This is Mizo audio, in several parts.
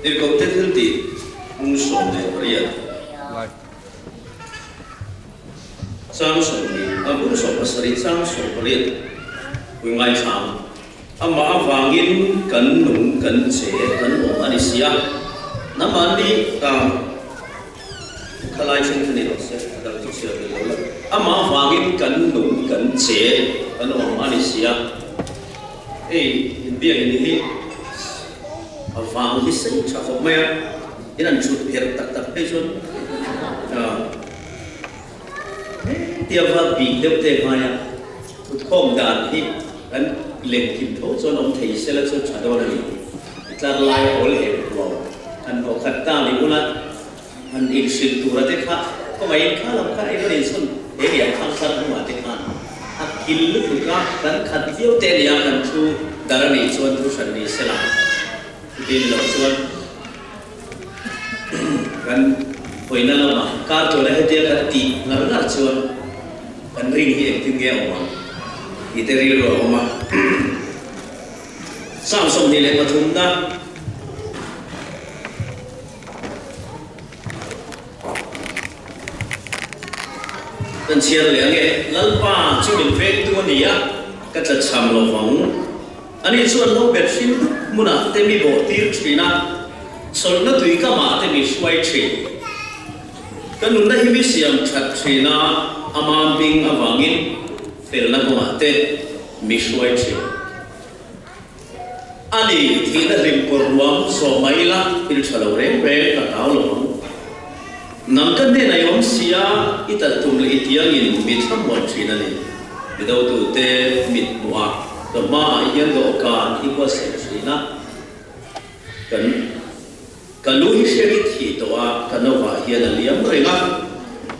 Tirhkohte thiltih bung 18. Chang 20, a bung 17 chang 18 pui ngaithla ang. Amah avangin kan nung, kan che, kan awm a ni si a. Nangmahni kang khalai then kha ni rawh se, a dang chu chhiar tel lo la. Amah avangin kan nung, kan che, kan awm a ni si a. Hei inbiak in hi a vang hi sei tha khawp mai a, in an chhut pherh tak tak phei chuan hetia va bik deuh te ngai a, thutkhawm dan hi kan leng kim tho chuan awm thei sela chu tha dawn a ni. I tlar lai awl hek huau han hnawh khat ta ni ula han inhrilh tura te kha khawngaihin kha lam kha i rawn inchhawn he lian thang thar hnungah te khan a kil lutuk a, kan khat viau te nia kan thu dar a nih chuan thu hran ni sela chuti ni loh chuan kan hawina lamah kar tawna hetia kan tih ngar ngar chuan kan ring hi engtin nge a awm ang tih te rilru a awm a. Psalm 23 na. Kan chhiar leh ange, Lalpa chu min vengtu a ni a, ka tlachham lo vang. Ani chuan lo bet hrim hmunah te mi bawh tir thin a, chawlhna tui kamah te mi hruai thin. Ka nunna hi mi siam that thin a, ama hming avangin felna kawngah te mi hruai thin. A ni, thihna hlim kawr ruang zawh mai ila thil tha lo reng reng ka hlau lo ang. Nang ka hnenah i awm si a, i talh tum leh i tiangin mi thlamuan thin a ni. Mi dotute mit hmuh a, ka hmaah hian dawhkan i huatsaih thin a, kan ka lu hi hriat i thih tawh a, ka novah hian a liam reng a,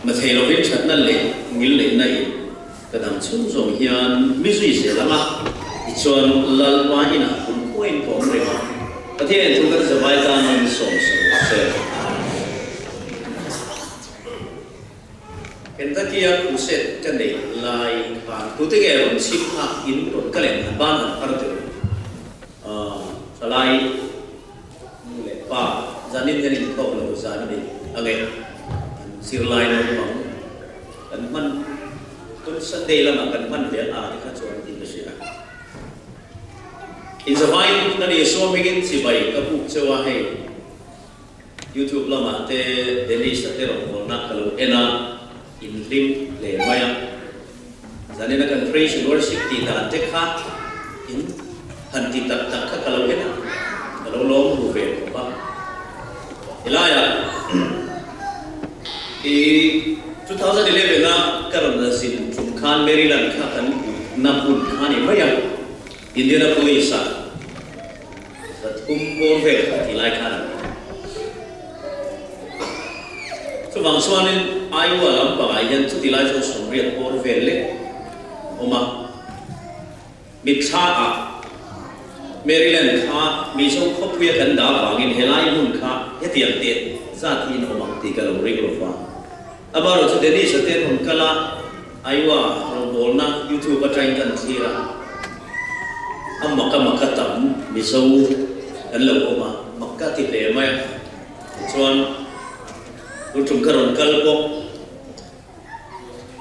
mathei lovin thatna leh ngil neihna in Ka dang chhung zawng hian mi zui zel ang a, tichuan Lalpa inah kum khuain ka awm reng a, Pathian thu kan zavai tan an sawm sawi rawh se. Kentucky-a crusade ka neih lai khan tute nge rawn chhip kha in rawn ka lem han ban han phar deuh thalai nu leh pa zanin hian inkhawm lo zan a ni ang e, an zirlai naupang. Kan hman tun Sunday lamah kan hman ve a ti kha chuan in ka hria. In zavaiin kan Isua hmingin chibai ka buk cheu a hei YouTube lamah te Dennis a te rawngbawlna ka lo en a in hlim hle mai a. Zanina kan praise and worship tih dan te kha in han ti tak tak kha ka lo en a ka lo lawm ru ve khawp a. Helaiah i 2011 a ka rawn la zin tum khan Maryland kha kan na hmun kha a ni mai a, Indianapolis ah 300 bawr vel kha tih lai khan a ni. Chuvang chuanin Iowa lampangah hian chuti lai chuan 80 bawr vel lek a awm a. Mitthla ah Maryland kha Mizo khawpuia kan dah avangin helai hmun kha hetiang teh zat hi in awm ang tih ka lo ring lo va. Amaherawhchu chu Dennis a te an rawn kal a, Iowa rawngbawlna YouTube atangin kan thlir a, a mak a mak a tam Mizo kan lo awm a, mak ka ti hle mai a. Tichuan Ulṭum ka rawn kal bawk.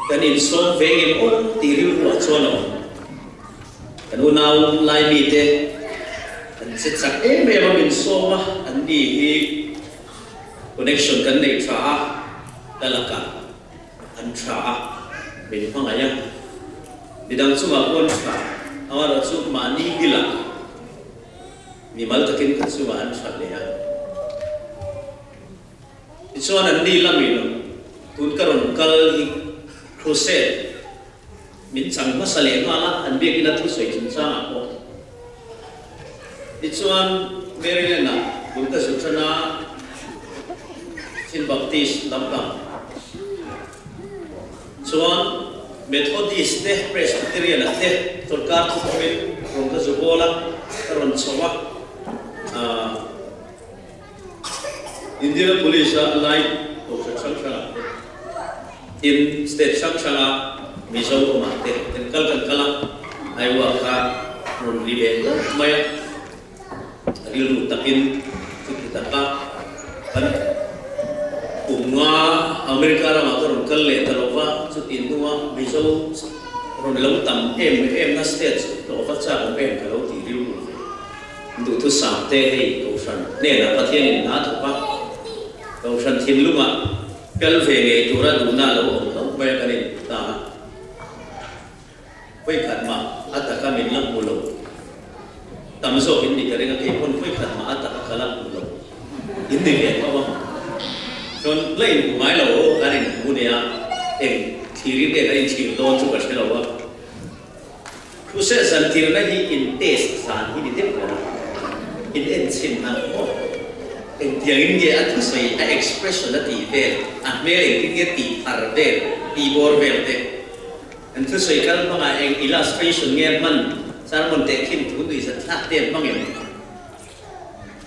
Kan insawm ve ngem aw tih rilruah chuan a awm. Kan unau Laimi te an che chak em em a, min sawm a, an ni hi connection kan nei tha a, ka lakah an tha a, min hmangaih a, midang chungah pawh an tha, amaherawhchu mahni bilah mimal takin ka chungah an tha hle a. Tichuan an ni lamin tun ka rawn kal hi crusade min chang hmasa leh nghal a, an biakina thusawi chungchangah pawh. Tichuan Maryland-ah bul ka zut tan a, Chin Baptist lampang chuan Methodist te, Presbyterian-ah te sawrkar thutawmin rawn ka zu bawl a, ka rawn chho a. Indianapolis a lai kohhran hrang hrangah te, tin state hrang hranga Mizo awmah te kan kal kan kal a, Iowa kha rawn ri ve hlauh mai a, rilru takin chuti taka kan kum nga America ramah ka rawn kal leh ta lo va, chuti hnua Mizo rawn lo tam em em na state chu tlawh va chak awm em ka lo tih rilru ve. Duhthusam te hei Kohhran hnenah Pathianin hna thawk a, Kohhran thinlungah kal ve ngei tura duhna a lo awm hlauh mai a kan inhmu ta a. Vawikhat mah a taka min la hmu lo. Tam zawk in ni ka ring a, kei pawn vawikhat mah a taka ka la hmu lo. In ni ve tho a. Chuan la inhmu ngai lo aw, kan inhmu nia, eng thlirin nge kan inthlir dawn chu ka hre lo a. Crusade zan tirna hi in test zan hi ni deuh ber a, in enchhin ang maw? Engtiangin nge a thusawi, a expression a tih vel, a hmel engtin nge tih thar vel, tih bawr vel te. An thusawi kal hmangah eng illustration nge hman, sermon tehkhin thu nuihzat thlak te an hmang em?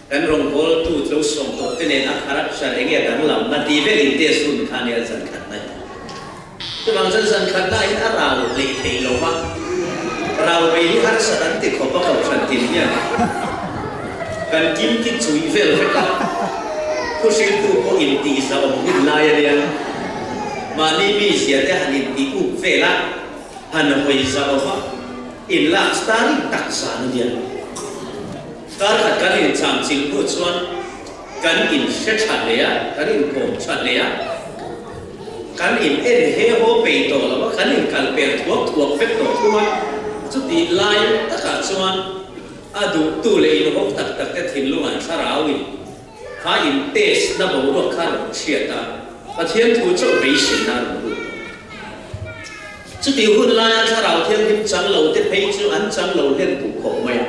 Kan rawngbawltu tlo sawm tawh te nen a character enge a danglam na tih vel in test hun kha nia zan khat na hi. Chuvang chuan zan khat na hian a rau hleih theih lo va, rau mai hi harsat an ti khawp a kohhran tin hian kan kim ki chui vel vek a, thuhriltu pawh intihzahawm hun lai a nia. Mahni mizia te han intih up vel a, han hawi zahawm a, inlak starring tak zan a nia. Kar khat kan incham chilh hnu chuan kan inhre tha hle a, kan inkawm tha hle a, kan in en he haw peih tawh lo a, kan inkal pel thuak thuak vek tawh thung a. Chutih lai takah chuan a duhtu leh inhawk tak tak te thinlungah thlarauin kha in test na boruak kha a rawn chhiat a, Pathian thu chauh beiseina a rawn lut tawh. Chutih hun laia thlarau thianghlim chang lo te phei chu an chang lo hlen duh khawp mai a.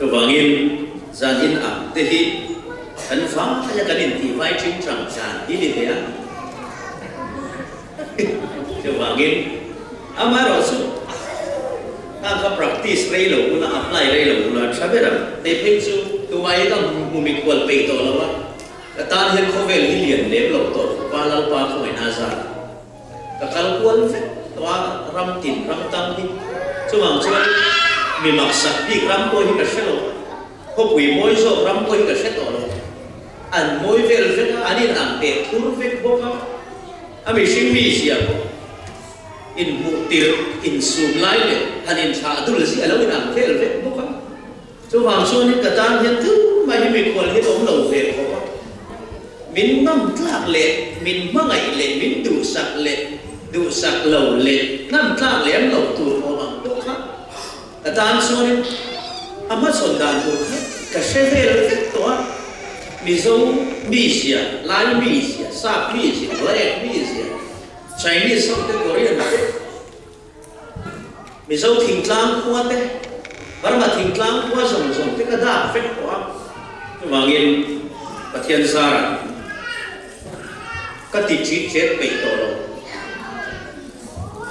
Chuvangin zan in ang te hi kan vaia kan intih vai ṭing ṭang zan hi ni ve a. Chuvangin amaherawh chu hang kha practice rei lo ula, apply rei lo ula tha ber ang. Hei phei chu tumah hi ka hmu mikhual peih tawh lo a, ka tan hian khawvel hi lian lem lo tawh khawpa Lalpa khawngaihna zan. Ka kal kual vek tawh a, ram tin ram tam hi. Chuvang chuan mi maksak bik ram pawh hi ka hre lo, khawpui mawi zawk ram pawh hi ka hre tawh lo. An mawi vel vek a, an in ang teh thur vek bawk a, a mihring mizia pawh inhmuh tirh, insum lai leh han inthlah dul zia lo in ang vel vek bawk a. Chuvang chuanin ka tan hian tumah hi mikhual hi awm lo ve khawp a, min ngam tlak leh min hmangaih leh min duhsak leh duhsak lo leh ngam tlak lem lo tur awm ang pawh kha ka tan chuanin a hmachhawn dan tur kha ka hre vel vek tawh a, Mizo mizia, Lai mizia, Sap mizia, Black mizia, Chinese ho te, Korean te, Mizo thingtlang khua te, Burma thingtlang khua zawng zawng te ka dak vek tawh a. Chuvangin Pathian zarah ka ti ṭit ṭet peih tawh lo.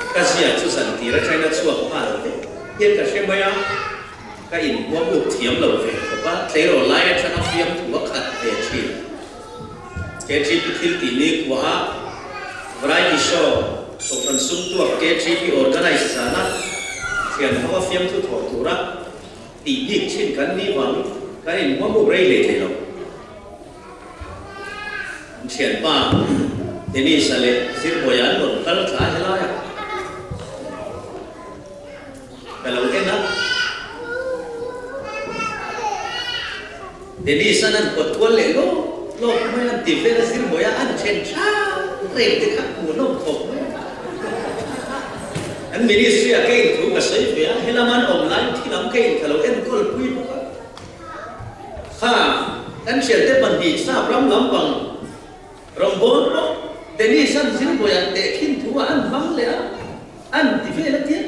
Ka zia chu zan tir atangin a chhuak nghal vek hian ka hre mai a, ka inhuam uk thiam lo ve khawp a, tleirawl lai atanga fiamthu a khat ve ṭhin. KTP thil tih ni kuah a Variety Show Kohhran sumtuak KTP organise zana thian ho a fiamthu thawh tura tih bik thin kan nih vangin kan inhmuam uk rei hlei thei lo. An thianpa Dennis-a leh Zirbawiah an rawn kal thla helai a. Ka lo en a. Dennis-an an kawt kual leh lawk lawk mai a, an ti vel a zir mawi a, an then tha reng te kha hmuh nawm khawp mai a. An ministry-ah ka inthu ka sawi ve a, helam an awm laiin thi lam ka in ka lo enkawl pui bawk a. Kha kan thiante pahnih sap ram lampang Rawngbâwl pawh Dennis-a'n zirbawiah tehkhin thu ah an hmang leh a, an ti vel a tia.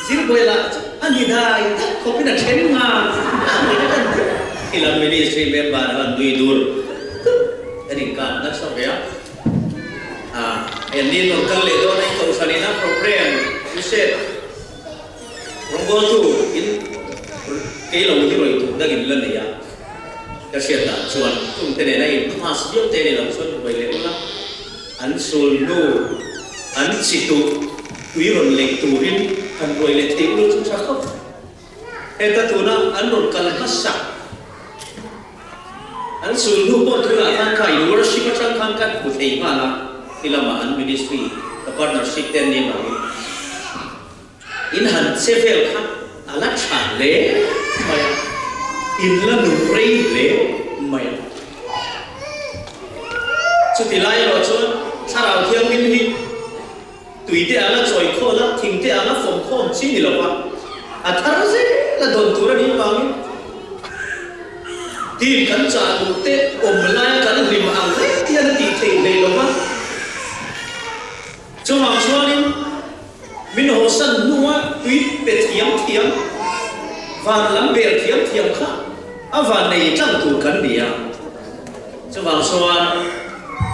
Zirbawi lah chu a ni dai tak khawpin a then nghal a ni vek an ti. Khilam ministry member ho an nui dur dur an inkap nasa ve a. Ah, hei an ni rawn kal leh dawn a, in kohhran ina program crusade rawngbâwltu in kei lo hi rawi tur dangin la nei a. Ka hriat dan chuan chungte nena in class viau te ni lo chuan ruai leh ula, an sul hnu an chi tuh tui rawn lei turin han ruai leh thei ula chu tha khawp. Heta tuna an rawn kal hmasak, An sul hnu pawh tunah khan kha in worship atang khan kan hmu thei nghal a, ti lamah an ministry ka partnership te an nih avangin in han che vel kha a la tha hle mai a, in la nung rei hle mai a. Chuti lai erawh chuan Thlarau Thianghlim hi Tui te anga chawi khawl a, thing te anga fawm khawm chi ni lova, a thar zel a dawn tur a nih vangin team kan chah duh te awm laia kan hlim ang reng hian a tih theih hlei lova. Chuvang chuanin min hawsan hnua tui pe thiam thiam, van lam bel thiam thiam kha a van nei tlang tur kan ni a. Chuvang chuan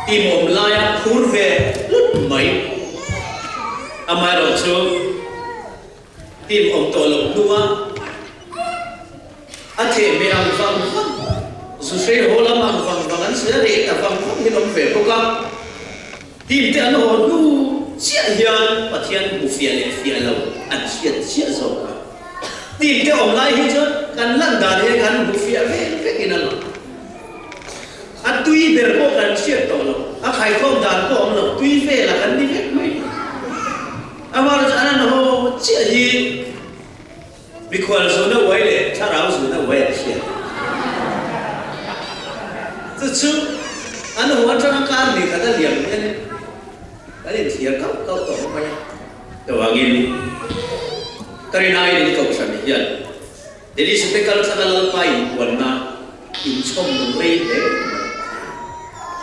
team awm laia phur ve hlut mai. Amaherawh chu team awm tawh loh hnua a theh ve ang vang vang, zu hrei haw lam ang vang vang an sawi a, reh ta vang vang hian awm ve bawk a. Team te an haw hnu chiah hian Pathian hmu fiah leh fiah lo an hriat chiah zawk a. Team te awm lai hi chuan kan lan dan hian kan hmu fiah vek vekin a lang. A tui ber pawh kan hriat tawh lo, a khaikhawm dan pawh awm lo, tui velah kan ni vek mai. Amaherawhchu an an haw chiah hi Mikhual zuna uai leh thlarau zuna uai an hriat. Chu chu an haw atanga kar ni khat a liam hian kan inthliar kauh kauh tawh mai a. Chuvangin ka rinaiin in kohhran hian Delhi te kal thlanga Lalpa inpuanna inchhawm nung rei hle mai.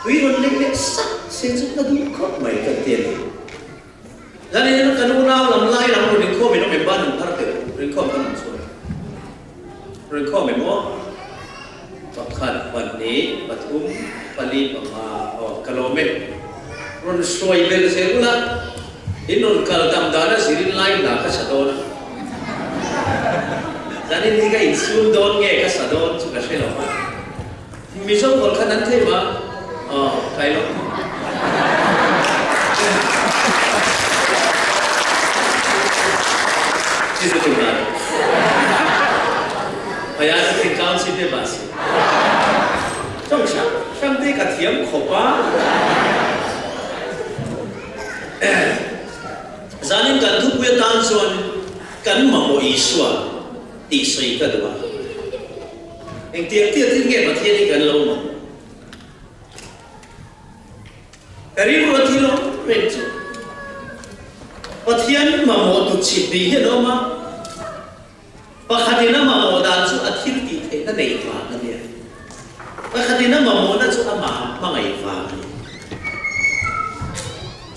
Tui rawn leng leh sak se chu ka duh khawp mai ka ti a ni. Zanin kan unau lam lai lam rawn inkhawm in awm em ban an phar teh u, rinkhawm kan awm chhuak. Rinkhawm em aw? Pakhat, pahnih, pathum, pali, panga, aw ka lawm e. Rawn hruai bel zel ula, in rawn kal dam dana zirin lai hna ka sa dawn a. Zanin hi ka insum dawn nge ka sa dawn chu ka hre lo va. Mizo kawr kha nan thei ma? Aw, kai lo. Chi chu tum dan. Phaya chu thing tlang si te ba si. Chong hrang hrang te ka thiam khawp a. Zanin kan thupui atan chuan kan mamawh Isua tih sawi ka duh a. Engtiang tiat in nge Pathian hi kan lo awm? Ka rilru a thil awm reng chu Pathian mamawh tu chhit ni hian a awm a, pakhatin a mamawh dan chu a thil tih theihna nei vang a nia, pakhatin a mamawhna chu amah hmangaih vang a ni.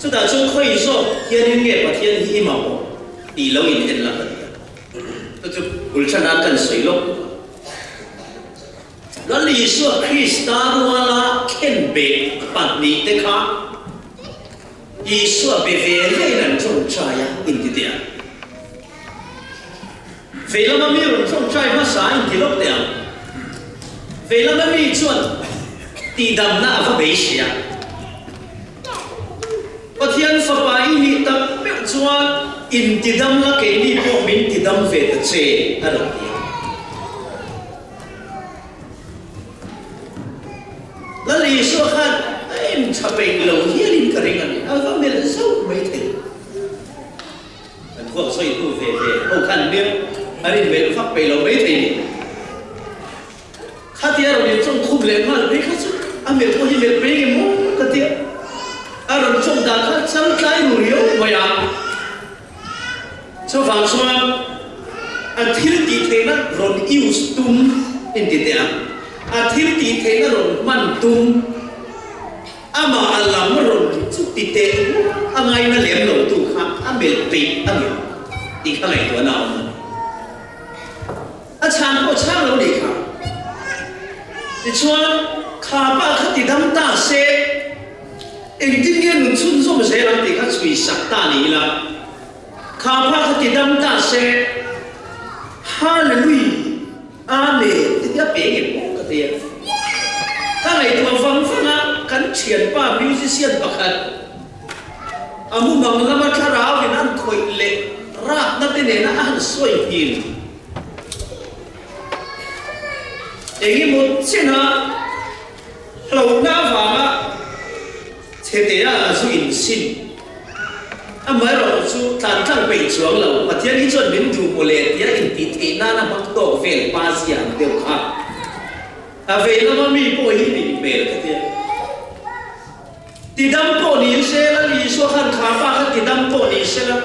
Chutah chuan khawi zawk hianin nge Pathian hi i mamawh tih lo in en la ka ti a. Chu chu bul tha nan kan sawi lawk bawk a. Lal Isua Krista ruala khenbeh pahnihte kha Isua be ve vein an tawngtai a inti teh ang. Vei lama mi rawn tawngtai hmasa a inti lawk teh ang. Vei lama mi chuan tihdamna a va beisei a. Pathian Fapa i nih tak meuh chuan intidam la keini pawh min tidam ve ta che a rawn ti a. Lal Isua khan a en tha peih lo hialin ka ring a ni, a va melh zauh mai thei. Kan vuak sawi hnu ve ve ho khan nia a rin melh vak peih lo mai thei ni. Khatia rawn inchawm khum leh nghal phei kha chu a melh pawh hi melh peng em aw ka tia. A rawn chawm dan kha chal tlai ru riau mai a. Chuvang chuan a thil tih theihna rawn use tum inti teh ang. A thil tih theihna rawn hman tum amah a lam rawn chu ti teh a ngaina lem lo tu kha a melh peih a ngem tih kha ngaihtuahna a awm a ni. A chhan pawh chhang lo nih kha. Tichuan, kha pa kha ti dam ta se, engtin nge nun chhunzawm zel ang tih kha chhui sak ta ni ila. Kha pa kha ti dam ta se, Hallelui, Amen ti hi a pe ngem pawh ka ti a. Ka ngaihtuah vang vang a, kan thianpa musician pakhat, A mumang lama thlarauin an khawih leh rapna te nena a han sawi hmin. Engemaw chena. Hlauhna avanga chhetea la zu insin. Amaherawhchu chu tlan tlang peih chuang lo, Pathian hi chuan min duh maw le tia intih theih nana hmang tawk vel pa zia ang deuh kha. A vei lama mi pawh hi nih hmel ka tia. Tidam pawh ni sela, Isua khan kha pa kha tidam pawh ni sela,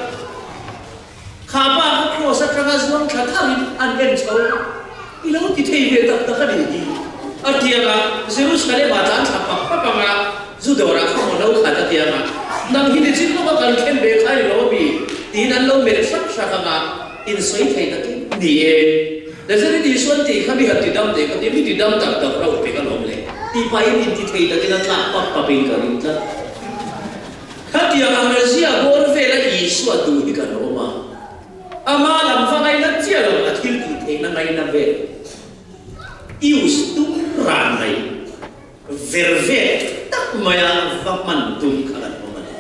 kha pa kha kraws atanga zuang thla tharin an en chho a, I lo ti thei ve tak tak a nih hi. A tianga Jerusalem ah tlan thla pap pap anga Judawrah kha maw no khat a tianga nang hi nichin lawka kan thlen ve kha i lo mi? tiin an lo melh hrak hrak anga insawi thei takin ni e. Nazareth Isuan tih kha mi han ti dam teh ka ti, mi ti dam tak tak rauh pek alawm le tih pahin inti thei takin a tlak pap papin ka ring tlat. Khatiang ang Razia bawr vela Isua duh hi kan awm a, ama lam va ngaina chiah lo a thil tih theihna ngaina vel use tum ran mai ver vel tak maia va hman tum kha kan awm a ni.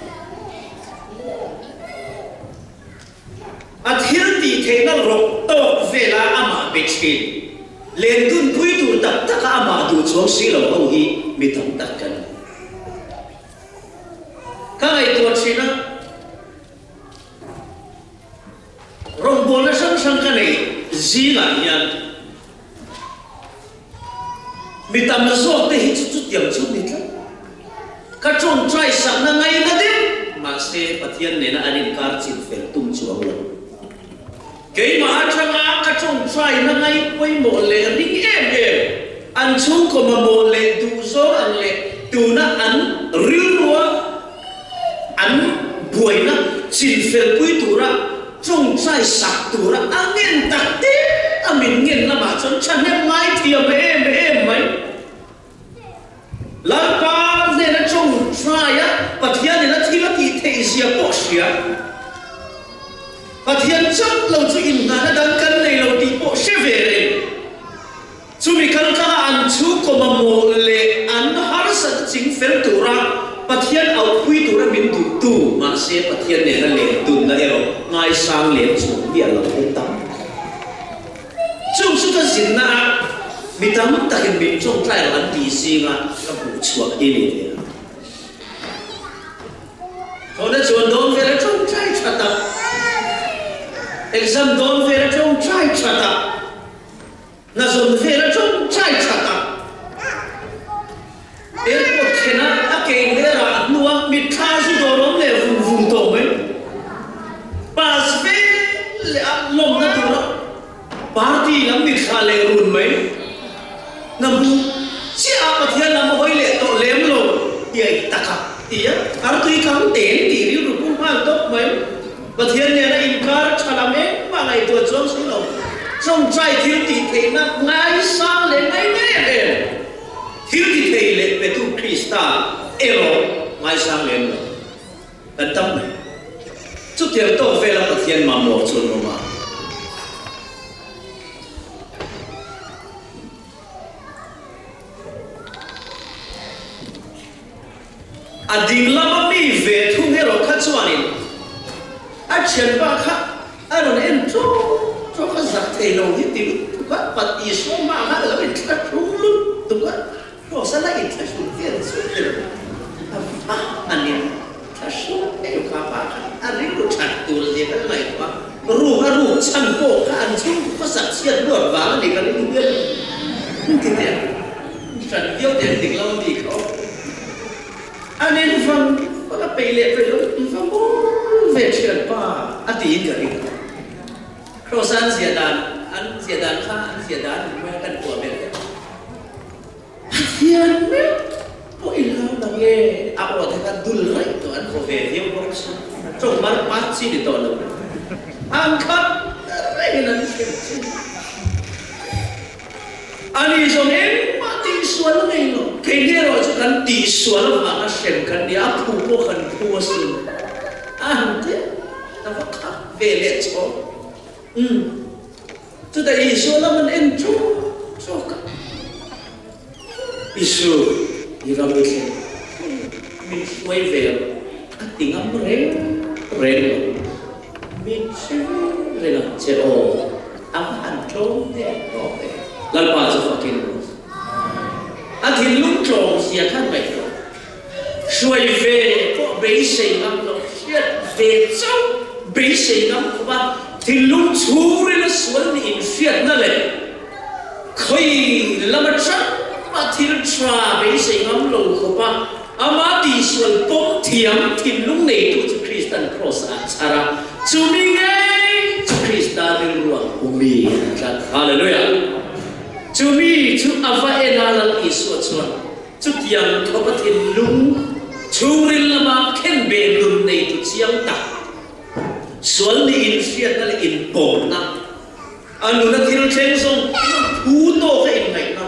A thil tih theihna rawk tawk vela amah be thin. Len dunpui tur tak taka amah duh chuang si lo ho hi mi tam tak kan ni. Ka ngaihtuah thin a, rawngbawlna hrang hrang ka neih zingah hian Mi tam zawk te hi chu chutiang chu ni tlat. Ka tawngtai sakna ngaina deuh, mahse Pathian nena an inkar chin fel tum chuang lo. Keimah atanga ka tawngtaina ngai pawimawh leh ring em em, an chhungkaw mamawh leh duhzawng ang leh tuna an rilrua an buaina chin felpui tura Tawngtai sak tura a ngen tak te a min ngen lamah chuan thahnem ngai thiam em em mai. Lalpa hnena tawngtai a Pathianin a thil a tih theih zia pawh hria. Pathian chauh lo chu inhnahna dang kan nei lo tih pawh hre ve reng. Chumi kaltlanga an chhungkaw mamawh leh an harsatna ching fel tura Pathian auhpui tura min duhtu, mahse Pathian nena leh dunna erawh ngaisang lem chuang miah lo te tam. Chung chu ka zinna ah mi tam takin min tawngtai lo an tih zinga ka hmuh chhuah hi ni ve a. Thawhna chuan dawn vel a tawngtai that a, exam dawn vel a tawngtai that a, Hna zawn vel a tawngtai that a, airport thlen a a ke leh rah hnua mitthla zu dawr awm leh vung vung tawh mai. Pass vel leh a lawmna tura party lam mitthla leh run mai. Hna hmuh chiah a Pathian lam a hawi leh tawh lem lo tiai taka ti a, artui kang ten tih rilru pum nghal tawp mai. Pathian nena inkar tha lam engmah ngaihtuah chuang si lo. Tawngtai thil tih theihna ngaisang leh ngai em em thil ti thei leh petu Krista erawh ngaisang lem lo kan tam mai. Chutiang tawk vela Pathian mamawh chu an awm a. A ding lama mi ve thung erawh kha chuanin a thianpa kha a rawn en ṭawk ṭawk a, zak thei lo hi ti lutuk a, pat Isua hmaah khan a lo inthlahrung lutuk a, Kraws a la inthlahrung vel chu ti lo a va han inthlahrung em kha pa kha a rilru ṭhat tur zia kha ka ngaihtuah a, ruk a ruk chhan pawh kha an chhungkaw khawsak chhiat luat vang a ni ka ring hial a ti teh ang. Hran viau teh an dik lo a mi kha aw. An in vang vang a peih leh peih lo in va mawl ve thian pa a tiin ka ring a. Kraws an zia dan an zia dan kha an zia dan in mai a kan kuah vel vek. Pathian meuh pawh i hlau lo nge a aw te kha dul raih tawh an vaw ve viau bawk si. Tawng mar pat chi ni tawh lo. Ang khat rengin an hrem chi. Ani zawng engmah tihsual a nei lo. Keini erawh chu kan tihsual avanga hrem kan ni a, a phu pawh kan phu asin. A han ti a, ka va khak ve leh chhawk. Umm, chutah Isua lam an en ṭawk ṭawk a. Isu, i ram i thleng min hruai ve ang a ti ngam reng reng lo. Min hre reng ang che aw, a va han tlawm teh tawp e. Lalpa chu fakin rawh. A thinlung tlawm zia khan ngaihtuah. Hruai ve pawh beisei ngam lo, hriat ve chauh beisei ngam khawp a, thinlung chhungrila sual nih inhriatna leh khawi lama tangma thil tha beisei ngam lo khawp a, ama tihsual pawm thiam thinlung neitu chu Kristan Kraws-ah a chhar a, chumi ngei chu Krista rilruah umi a ni tlat. Hallelujah! Chumi chu a va en a, Lal Isua chuan Chutiang khawpa thinlung chhungril lama khenbeh nun neitu chiang tak, sual nih inhriatna leh inpawmna, a nuna thil thleng zawng zawng phu tawka inngaihna,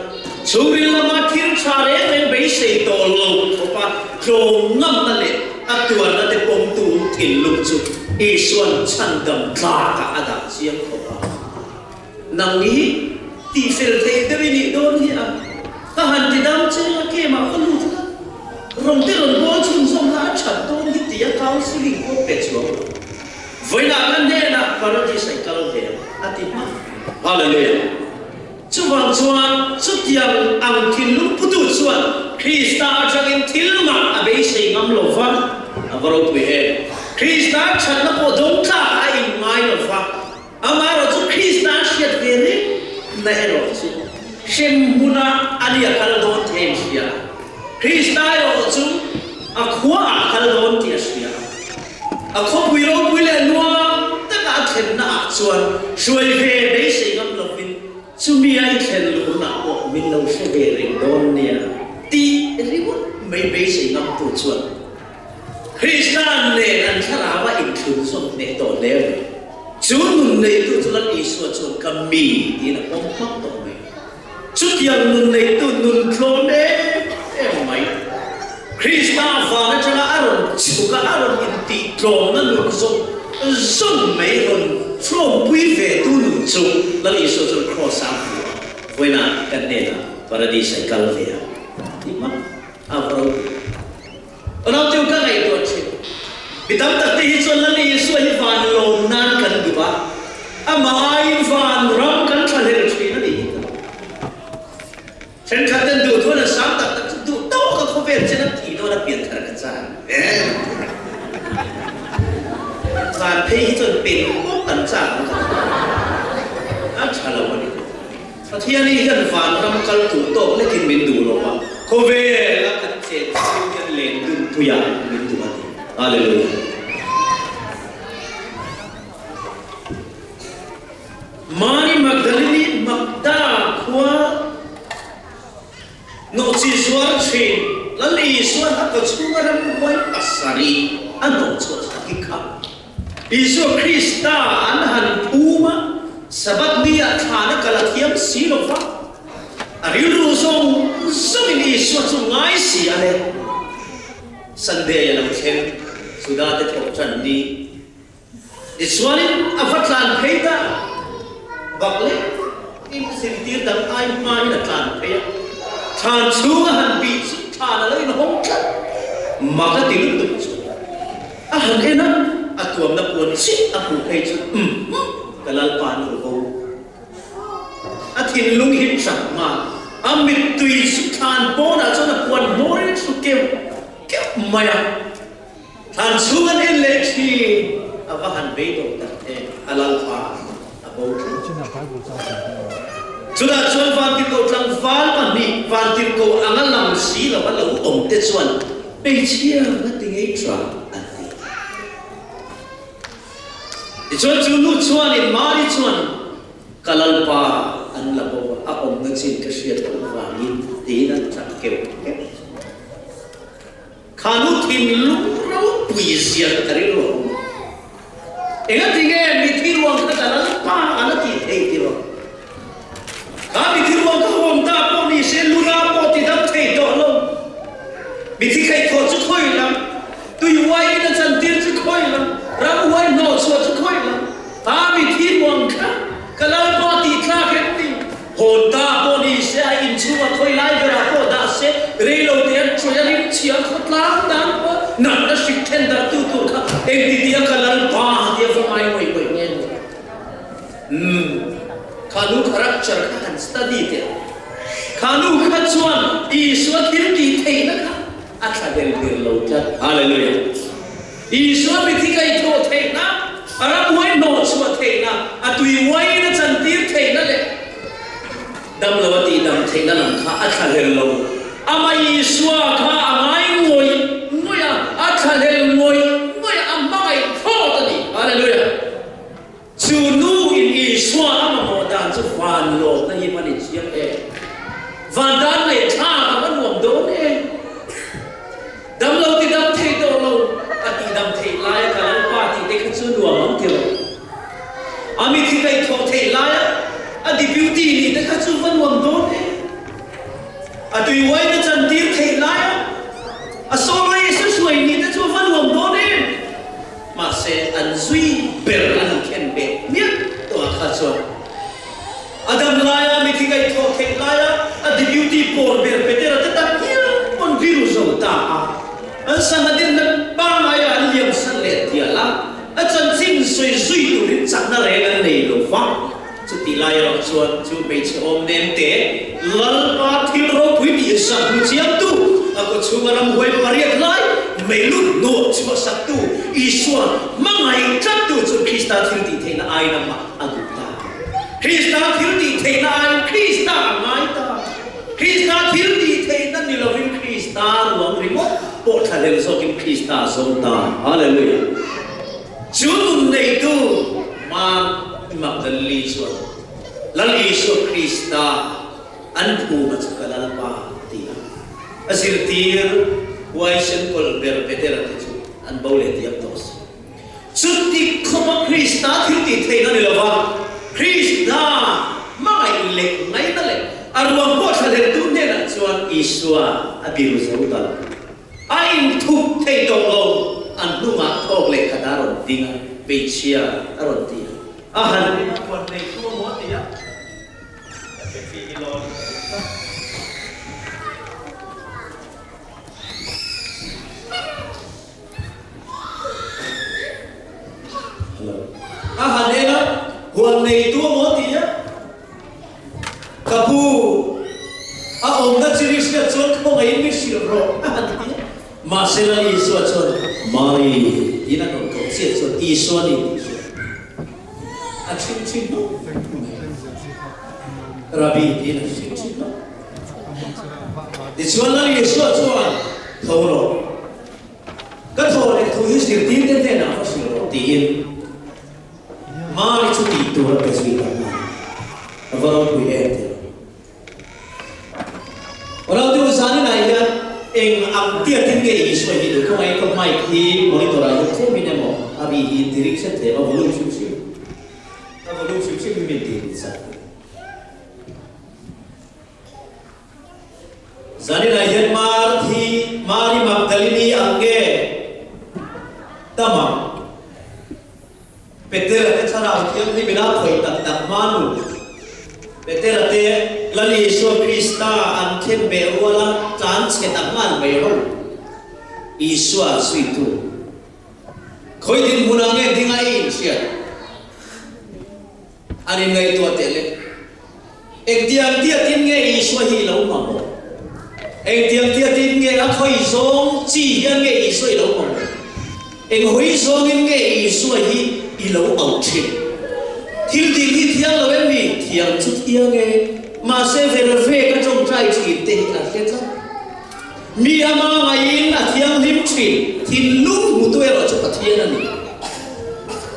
chhungril lama thil tha reng reng beisei tawh lo khawpa tlawm ngamna leh a tuarna te pawmtu thinlung chu Isua'n chhandam tlakah a dah chiang khawp a. Nang hi tihfel theih deuh i nih dawn hi a, ka han ti dam che a, game-ah ka lut la, rawn te rawn bawl chhunzawm la a that dawn hi tia counselling pawh pe chuang lo. Vawiinah ka hnenah Paradise ah i kal ve ang a ti hmak. Hallelujah! Chuvang chuan chutiang ang thinlung putu chuan Krista atangin thil mak a beisei ngam lo va, a va ropui em! Krista thatna pawh dawng tlak a inngai lo va, Amaherawh chu Krista a hriat ve reng na erawh chu hrem hmuna a ni a kal dawn tih a inhria a, Krista erawh chu a khua ah a kal dawn tih a hria a. A khawpui ropui leh nuam taka a thlenna ah chuan hruai ve beisei ngam lovin chumi a i thlen luhna pawh min lo hre ve reng dawn nia tih ringawt mai beisei ngamtu chuan Krista nen an thlarau a inthlun zawm hneh tawh hle mai. Chu nun neitu chu Lal Isua chuan ka mi tiin a pawm hmak tawh mai. Chutiang nun neitu nun tlawm em em mai. Krista van atanga a rawn chhuk a, a rawn intih tlawmna nun zawng zawng mai rawn tlawmpui ve tu nun chu Lal Isua chuan Kraws ah a hmu a, vawiinah kan hnenah Paradis ah i kal ve a ti hmak a va ropui. Ram chu ka ngaihtuah thin. Mi tam tak te hi chuan Lal Isua hi van lawm nan kan duh a, amah aiin van ram kan thlahlel thin a nih hi ka lo. Thenkhat ten duh thuan an sang tak tak chu duh tawk a khawvel chen an thih dawn a pianthar ka chang em. Van phei hi chuan pen pawp an chak ang ka ti. A tha lo a ni. Pathian hi hian vanram kal tur tawk lekin min duh lo a, khawvel a kan chen chhung hian len dun puiah min duh a ni. Hallelujah. Mary Magdalene-i Magdala khua nawhchi zuar thin Lal Isua'n a kawchhunga ramhuai pasarih a hnawhchhuah sak hi kha Isua Krista an han phum a, Sabbath ni ah thlan a kal a thiam si lo va, a rilru zawng zawngin Isua chu ngai si a le. Sunday a lo thleng, Juda te thawh tan ni. Tichuanin a va tlan phei ta, bak leh in zirtir dang ai hmain a tlan phei a, thlan chhung a han bih chu thlan a lo inhawng tlat, mak a ti lutuk chu. A han en a, a tuamna puan chiah a hmuh phei chu umm ka Lalpa nu ho. A thinlung hi ṭap nghal, a mittui chu thlan pawnah chuan a puan hmawrin a thlu keuh keuh mai a. Thlan chhung an en leh ṭhin, a va han beidawng tak em, a Lalpa a bo tlat. Chutah chuan vantirhkoh tlangval pahnih vantirhkoh anga lang si lova lo awm te chuan, Hmeichhia nga ti ngei ṭha an ti. Tichuan chu nu chuanin Mari chuan, Ka Lalpa an la bo a, a awmna chin ka hriat loh vangin tiin an ṭap keuh keuh. Kha nu thinlung ropui zia kha ka rilru a awm a. Engatinge mithi ruang kha ka Lalpa a la tih theih ti rawh. Kha mithi ruang kha awm ta pawh ni se luna pawh ti dam thei tawh lo. Mithi khaihthawh chu khawi lam, tui uaiin a chantir chu khawi lam, ram uai hnawh chhuah chu khawi lam. Kha mithi ruang kha ka Lalpa tih tlak em ni? Hawn ta pawh ni se a inchhungah khawi lai berah pawh dah se, rei lo te an ṭawih a rim chhia khawtlang dan pawh natna hrik then darh tu tur kha engti tia ka Lalpa tia va ngai ngawih ngawih nge ni? Umm, kha nu character kha han study teh ang. Kha nu kha chuan Isua thil tih theih. A thlahlel tir lo tlat. Hallelujah! Isua mithi kaihthawh theihna, a ramhuai hnawhchhuah theihna, a tui uaiin a chantir theihna leh damlo a tihdam theihna lam kha a thlahlel lo. Amah Isua kha a ngai ngawih ngawih a, a thlahlel ngawih ngawih a, a hmangaih thlawt a ni. Hallelujah! Chu nu in Isua a mamawh dan chu van lawmna hi va ni chiang em? Van dan leh tha ka va nuam dawn em? Damlo ti dam thei tawh lo, a tih dam theih laia ka Lalpa tih te kha chu nuam ang ti lo. A mithi kaihthawh theih laia a deputy nih te kha chu va nuam dawn em? A tui uaina chantir theih laia a sawrei susuai nih te chu va nuam dawn em? Mahse, an zui ber an inkhen ve hmiah tawh ah kha chuan a dam laia mithi kaihthawh theih laia a deputy pawr ber Petera te tak hial pawn viru zo ta a, an sangha dinna pangngaia an liamsan leh dial a, a chanchin sawi zui turin chakna reng an nei lo va. Chutih lai erawh chuan chu hmeichhe awm nem te Lalpa thil ropui tih zah hmu chiamtu, a kaw chhunga ramhuai pariat lai meilut hnawh chhuahsaktu Isua hmangaih tlattu chu Krista thil tih theihna aiin amah a duh ta. Krista thil tih theihna aiin Krista a ngai ta. Krista thil tih theihna ni lovin Krista ruang ringawt pawh thlahlel zawkin Krista a zawng ta. Hallelujah! Chu nun neitu Mar Magdalene chuan Lal Isua Krista an phuma chu ka Lalpa a ti a. A zirtir huaisen kawlh ber Petera te chu an bo leh diam tawh si. Chuti khawpa Krista thil tih theihna ni lova Krista hmangaih leh ngaihna leh a ruang pawh thlahleltu hnenah chuan Isua a biru zo ta lo. A inthup thei tawh lo, an hnungah thawk leh khat a rawn ding a, hmeichhia a rawn ti a, a han en a, huan nei thu a maw a ti a, ka taxi hi lawn in ka duh tlat. Hello. A han en a, huan nei tu a maw a ti a. Ka pu, a awmna chi ri hriat chuan khawngaihin mi hrilh rawh a han ti a. Mahse Lal Isua chuan, Mari, tiin a rawn koh chiah chuan Isua ni tih hriat a chhim chhin hnawk mai a. Rabbi tiin a chhim chhin hnawk. Tichuan Lal Isua chuan, Tho rawh, ka thaw leh thu hi zirtirte hnenah va hrilh rawh tiin Mari chu tih tur a pe zui ta nghal. A va ropui em tih lo. Rautu zaninah hian eng ang tiatin nge Isua hi duh khawngaih ka mic hi monitor ah hian tlem in emaw a ri hi in tiring hret tlem a volume hrim hrim a volume hrim hrim hi min tih rin sak. Zaninah hian Marthi, Mari Magdalini ang nge tam ang? Petera te Thlarau Thianghlim ina khawih tak tak hma nu. Petera te Lal Isua Krista an then beh ruala tlan chhe ta nghal mai ho. Isua zuitu. Khawi dinhmunah nge dinga i inhriat? An inngaihtuah teh le. Engtiang tiatin nge Isua hi i lo mamawh? Engtiang tiatin nge a khawi zawng chi hian nge Isua i lo mamawh? Eng hawi zawngin nge Isua hi i lo auh thin? Thil tih hi thiang lo em ni? Thiang chu thiang e. Mahse ver ve ka tawngtai thin te hi a hre tlat. Mi ama ngaiin a thianghlim thin, thinlung hmutu erawh chu Pathian a ni.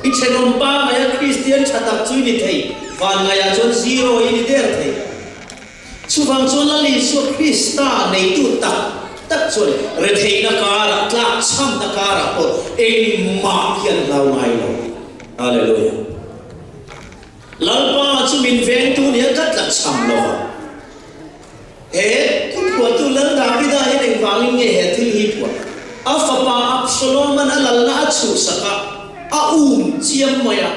I thenawm pa ngaia Kristian tha tak chu i ni thei, van ngaiah chuan zero i ni der thei. Chuvang chuan Lal Isua Krista neitu tak tak chuan retheihna karah, tlakchhamna karah pawh engmah hi an hlau ngai lo. Hallelujah. Lalpa chu min vengtu nia ka tlakchham lo vang. He thu phuahtu Lal Davida hian engvangin nge he thil hi phuah? A fapa Absaloman a lalna a chhuhsak a, a um chiam mai a.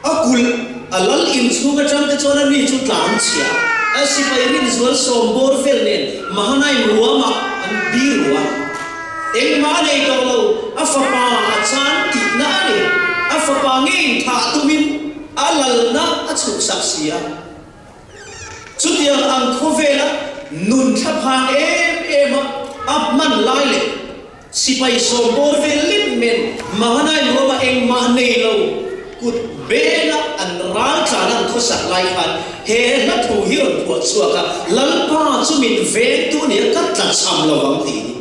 A kulh a lal inchhung atang te chuan a mi chu tlan chhia a, sipai rinzual sawm bawr vel nen Mahanaim ruamah an biru a. Engmah a nei tawh lo, a fapa a chan tihna a ni. A fapa ngeiin thah tumin a lalna a chhuhsak si a. Chutiang ang khawvela nun thlaphang em em a. A hman lai leh sipai sawmbawr vel lek men Mahanai ruama engmah nei lo kut bela an ral tlan an khawsak lai khan he hla thu hi rawn phuah chhuak a, Lalpa chu min vengtu nia ka tlachham lo ang tih hi.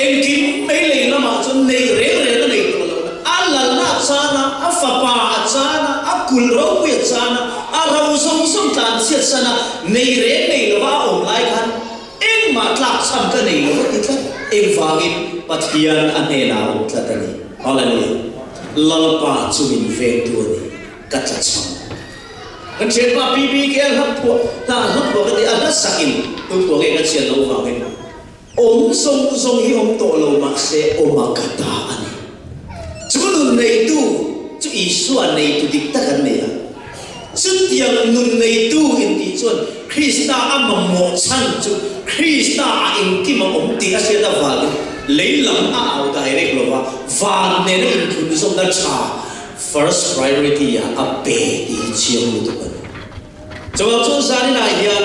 Engkim mai lei lamah chuan nei reng reng a nei tawh lo. A lalna a chan a, a fapa a chan a, a kul ropui a chan a, a ro zawng zawng tlan chhiat san a, nei reng nei lova a awm lai khan engmah tlak chhan ka nei lo a ti tlat. Engvangin Pathian a hnenah a awm tlat a ni. Hallelujah! Lalpa chu min vengtu a ni, ka tla chham lo. Kan thianpa PBK a hla phuah, hla a hla phuah ka ti, a hla sakin tu phuah nge ka chhiat loh vangin. Awm zawng zawng hi awm tawh lo mah se awm a ka ta a ni. Chu nun neitu chu Isua neitu dik tak an ni a. Chutiang nun neitu intih chuan Krista a mamawh chhan chu Krista a engkim a awm tih a hriat avangin lei lam a au direct lo va, van nena inthlunzawmna tha first priority ah a pe tih hi chiang lutuk a ni. Chuvang chuan zaninah hian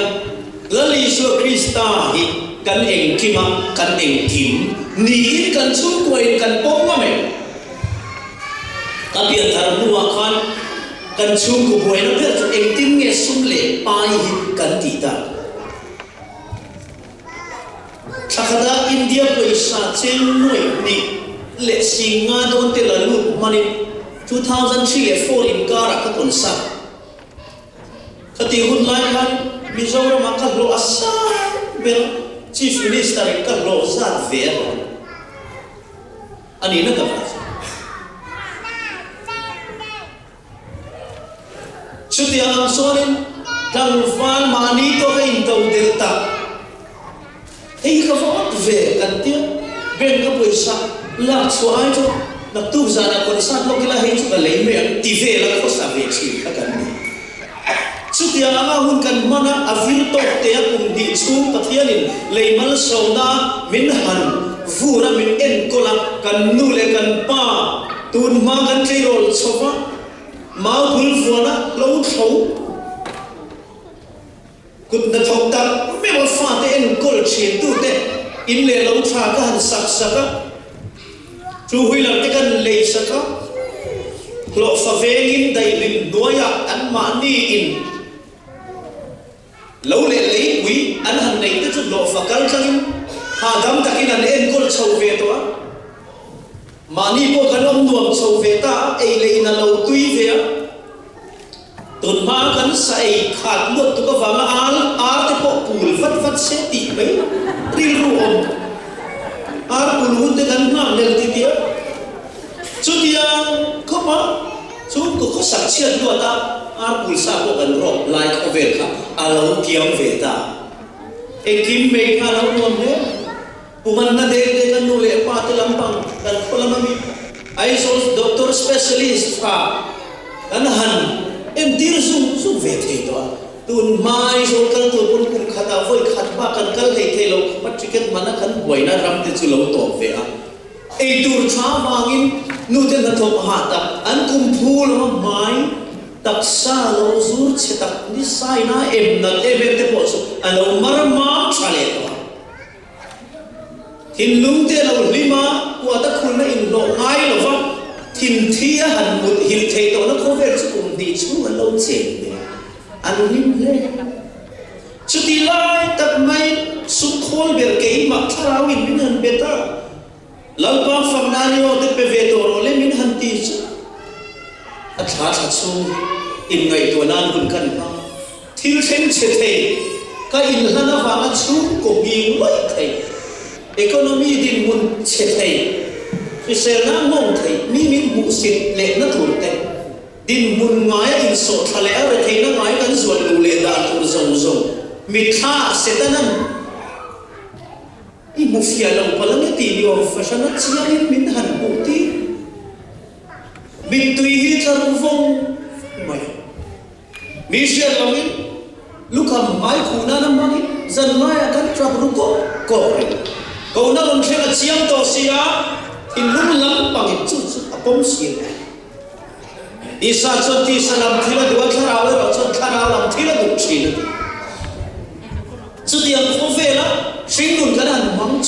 Lal Isua Krista hi kan engkim a, kan engkim niin kan chhungkuain kan pawm ngam em? Ka pianthar hnuah khan kan chhungkaw buaina ber chu engtin nge sum leh pai hi kan tih tak? Thla khata India pawisa cheng nuaih hnih leh sing nga dawn te la lut hmanin 2003 leh four inkarah ka concert. Khatih hun lai khan Mizoramah ka hlawh a sang ber Chief Minister in ka hlawh zat ve a hlawh a nihna takah chuan. Chutiang ang chuanin tlangval mahni tawka intodelh tak Hei hi ka va awt ve kan tia, bank a pawisa lak chhuah ai chu naktuk zanah concert lawk ila hei chu ka lei mai ang ti vel a khawsa ve thin kha kan ni. Chutiang anga hun kan hman a, a vir tawk te a kum hnih chhung Pathianin lei malsawmna min han vur a, min enkawl a, kan nu leh kan pa tun hma kan tleirawl chho va, mau bul vuana lo thlo. Kut hnathawk tak meuh a fate enkawl thin tute in leh lo tha ka han sak sak a, two wheeler te kan lei sak a, hlawhfa vengin daihlim hnuaiah anmahni in lo leh leipui an han neih te chu hlawhfa kal tlangin hahdam takin an enkawl chho ve tawh a, mahni pawh kan awm nuam chho ve ta a, ei leh in a lo tui ve a. Tun hma kan sa ei khat luat tuk avanga al ar te pawh pul vat vat se tih mai rilru awm. Ar pul hun te kan nghak hlel ti tia. Chutiang khawp a chhungkaw khawsak chhiat luat a ar pul sa pawh kan rawk lai khawvel kha a lo kiam ve ta. Engkim mai kha a lo nuam hle. Pumanna dek dek a nu leh pa te lampang kan khaw lam ami Aizawl doctor specialist tha kan han entir zung zung ve thei tawh a, tun hma Aizawl kal tur pawn kum khatah vawi khat bak kan kal thei thei lo khawp a ticket mana kan buaina ram te chu lo tawp ve a, eitur tha vangin nu te hnathawk hah tak an kum phu lo a hmai taksa lo zur chhe tak ni saina em nat em em te pawh chu a lo mar mam tha leh tawh a. Thinlung te lo hlim a, kuat a khulna inhlawh ngai lo va, thinthi a han mut hilh theih tawhna khawvel chu kum hnih chhung an lo chen ve a, an hlim hle. Chuti lai tak mai sum khawl ber keimah thlarau in min han bet a, Lalpa fakna ni aw te pe ve tawh rawh le min han ti chu a thla thla chhung hi inngaihtuah nan hun kan hmang. Thil thleng chhe thei, ka inhlan avanga chhungkaw nghing luaih thei, economy dinhmun chhe thei, hriselna nghawng thei, mi min hmuhsit lehna tur te, dinhmun ngaia insawhthla leh a retheihna ngai kan zuan luh leh dan tur zawng zawng mitthla Setanan i hmu fiah lo palh ange tih ni awm fahran a chiangin min han hmuh tir. Mittui hi tla ru vawng vawng mai. Mi hriat loin lukham hmai khuh nana hmangin zanlaiah kan tap ru kawk kawk reng. Kohna rawn thleng a chiang tawh si a, thinlung lampangin chu chu a pawm si lo. Tisa chuan tisa lam thil a duh a, thlarau erawh chuan thlarau lam thil a duh thin a ti. Chutiang khawvela hringnun kan han hmang.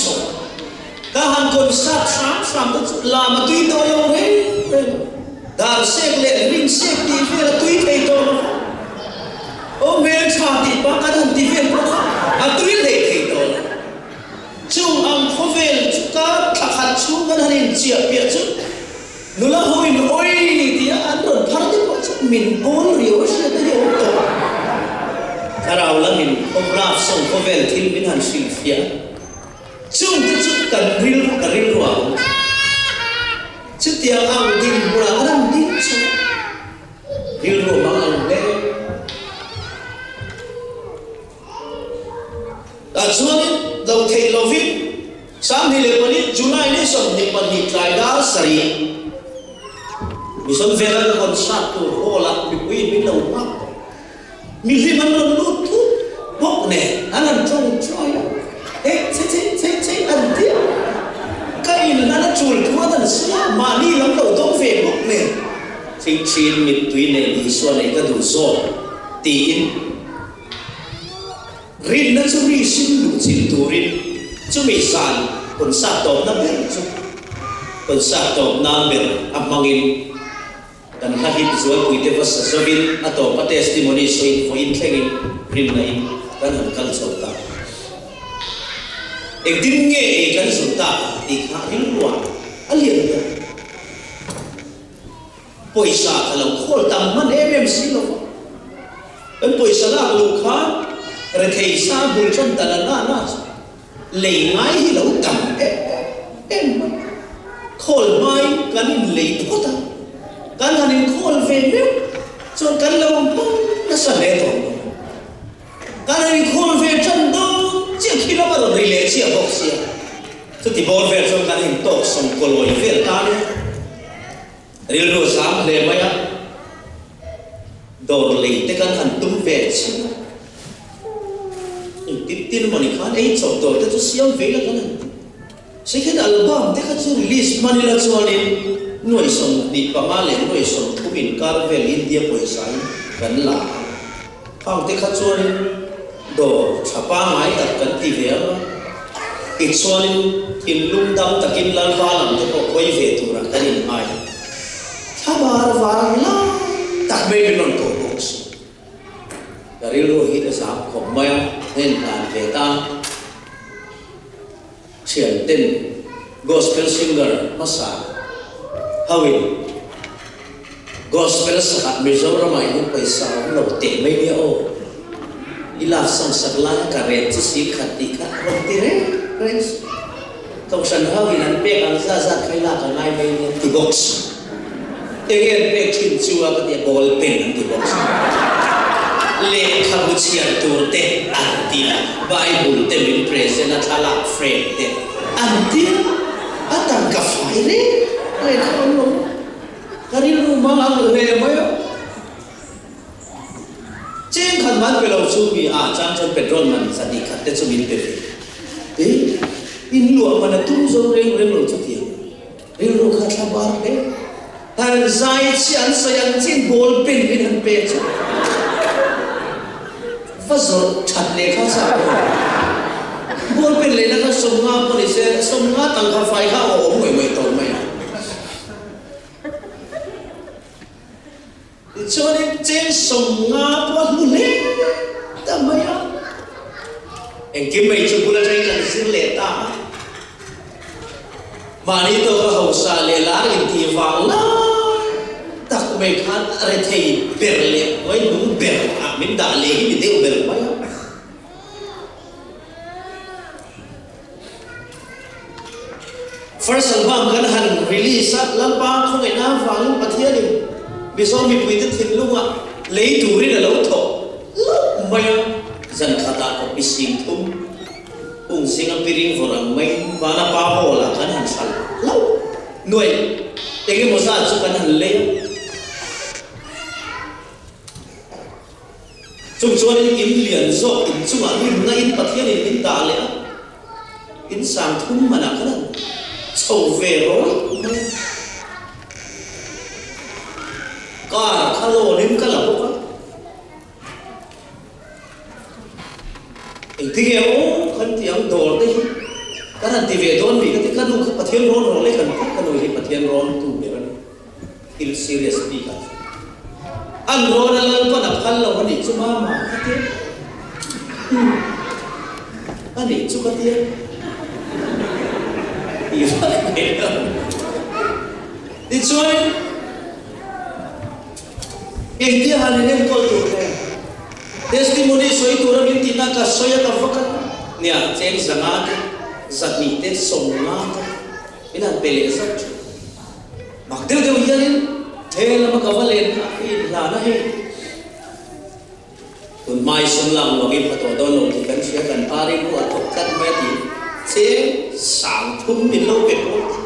Concert hram hram te chu lam a tui tawh lo reng reng a, dar sek leh ring sek tih vel a tui thei tawh lo va, aw hmeltha tih pa kan han ti vel pawh kha a tui hlei thei tawh lo. Chung ang khawvel chu kar thla khat chhung kan han inchiah piah chu nula hoin awi tia an rawn phar te pawh chu min bawl riau a hriat a hi a awm tawh. Thlarau lamin khawmrap sawng khawvel thil min han hrilhfiah a. Chungte chu kan rilru ka rilru ah awm thin. Chutiang ang dinhmunah kan han ding chu rilru a mang ang hle. Tah chuanin lo theih lovin 24 July ni 22 tlai dar sarih Mission Vela concert tur hall ah mipuiin min lo nghak tawh. Mihlim an rawn lut thut bawk nen an han tawngtai a, eh che che che che an ti a, ka in hlan a tul thu an han sawi a, mahni lam lo dawng ve bawk nen thingthin mittui nen Isua nei ka duh zawk tiin rinna chu ri sim luh chilh turin chumi zan concert tawpna ber chu concert tawp nan ber a hmangin Kan hla hip zualpuite va sa zovin a tawp a testimony sawiin vawiin thlengin rinna in kan han kal chho ta. Engtin nge ei kan zun tak ang tih kha rilruah a lian ber. Pawisa ka lo khawl tam hman em em si lo va. Kan pawisa lak luh khan rethei sa bul tan ta la na na chu Lei ngai hi lo tam em em mai. Khawl hmain kan inlei phawt a, kan han inkhawl ve meuh chuan kan lo hmang nasa hle tawh mai. Kan han inkhawl ve tan dawn chiah khi lam a rawn ri leh chiah bawk sia. Chuti bawr vel chuan kan intawk sawm kawlawi vel ta nia. Rilru a zam hle mai a, dawr lei te kan han tum ve chiah a. Engtin tin mawni khan ei chawp dawr te chu siam ve ila kan han ti. Second album te kha chu release hman ila chuanin nuai 25 leh nuai 30 inkar vel India pawisa in kan la a. Khang te kha chuanin dawr tha pangngai tak kan ti ve ang a. Tichuanin thinlung dam takin Lalpa lam te pawh hawi ve turah kan inngai. Thlabar vang lai tak mai min rawn koh bawk si. Ka rilru hi ka zam khawp mai a, heng hlan ve ta thian ten gospel singer hmasa hoin gospel sakah Mizoramah hian pawisa a awm lo teh mai nia aw, i lak sang sak lai a ka ret chu si khat tih kha rawn ti reng reng suh. Kohhran hoin an pek ang zat zat kha i lak a ngai mai nia ti bawk suh. Enge an pek thin chu a ka ti a, ball pen an ti bawk. Lehkhabu chhiar tur te an ti a, Bible te min present a, thlalak frame te an ti a, a tangka fai reng reng kha awm lo. Ka rilru hmang ang hle mai a. Cheng khat man pe lo chu mi a chang chuan petrol man zahnih khat te chu min pe ve. E, in luah man a tum zo reng reng lo chu tiang. Rilru kha thla bar hle. Han zai chiah an sawi ang chin ball pen min han pek chu va zawrh that leh kha chak lo. Ball pen lehna kha 50 pawh ni se 50 tangka fai kha a awm ngawih ngawih tawh mai a. Tichuanin cheng 50 pawh a hmu hle ta mai a. Engkim mai chu bul atangin kan zir leh ta a. Mahni tawka hausa leh lar intih vang lai tak mai khan a rethei ber leh hnuaihnung ber ah min dah leh hi ni deuh ber mai a. First album kan han release a, Lalpa khawngaihna avangin Pathianin Mizo mipuite thinlungah lei turin a lo thawk hlauh mai a. Zan khatah copy 30,000 hung zinga piring vawrh ang maiin vana pa hall ah kan han hralh hlauh nuaih engemaw zat chu kan han lei a. Chung chuanin in lian zawk in chungah rinna in Pathianin min dah leh a, in sang thum manah khan an chho ve rawih mai a. Car kha loan in ka la bawk a. Engtinge aw kan tih ang dawr te hi. Kan han ti ve dawn mi ka ti, ka nu kha Pathian rawn rawh leh kan phawt ka nu hi Pathian rawn tu ber a ni. Thil serious bik ah chuan an rawn a Lalpan a phal lo a nih chu mama ka ti a, umm a nih chu ka ti a, tih vak mai lo. Tichuan engtia han in enkawl tur nge? Testimony sawi tura min tihna ka sawi a ka vak a, nia cheng 500 te, 200 te, 50 te min han pe leh zauh thin. Mak deuh deuh hianin he lama ka va len kha i inhlan a hei. Tun hmai sum lak luak in pha tawh dawn lo tih kan hria, kan pa rilru a thawk tlat mai a ti. Cheng 3000 min lo pe pawl te,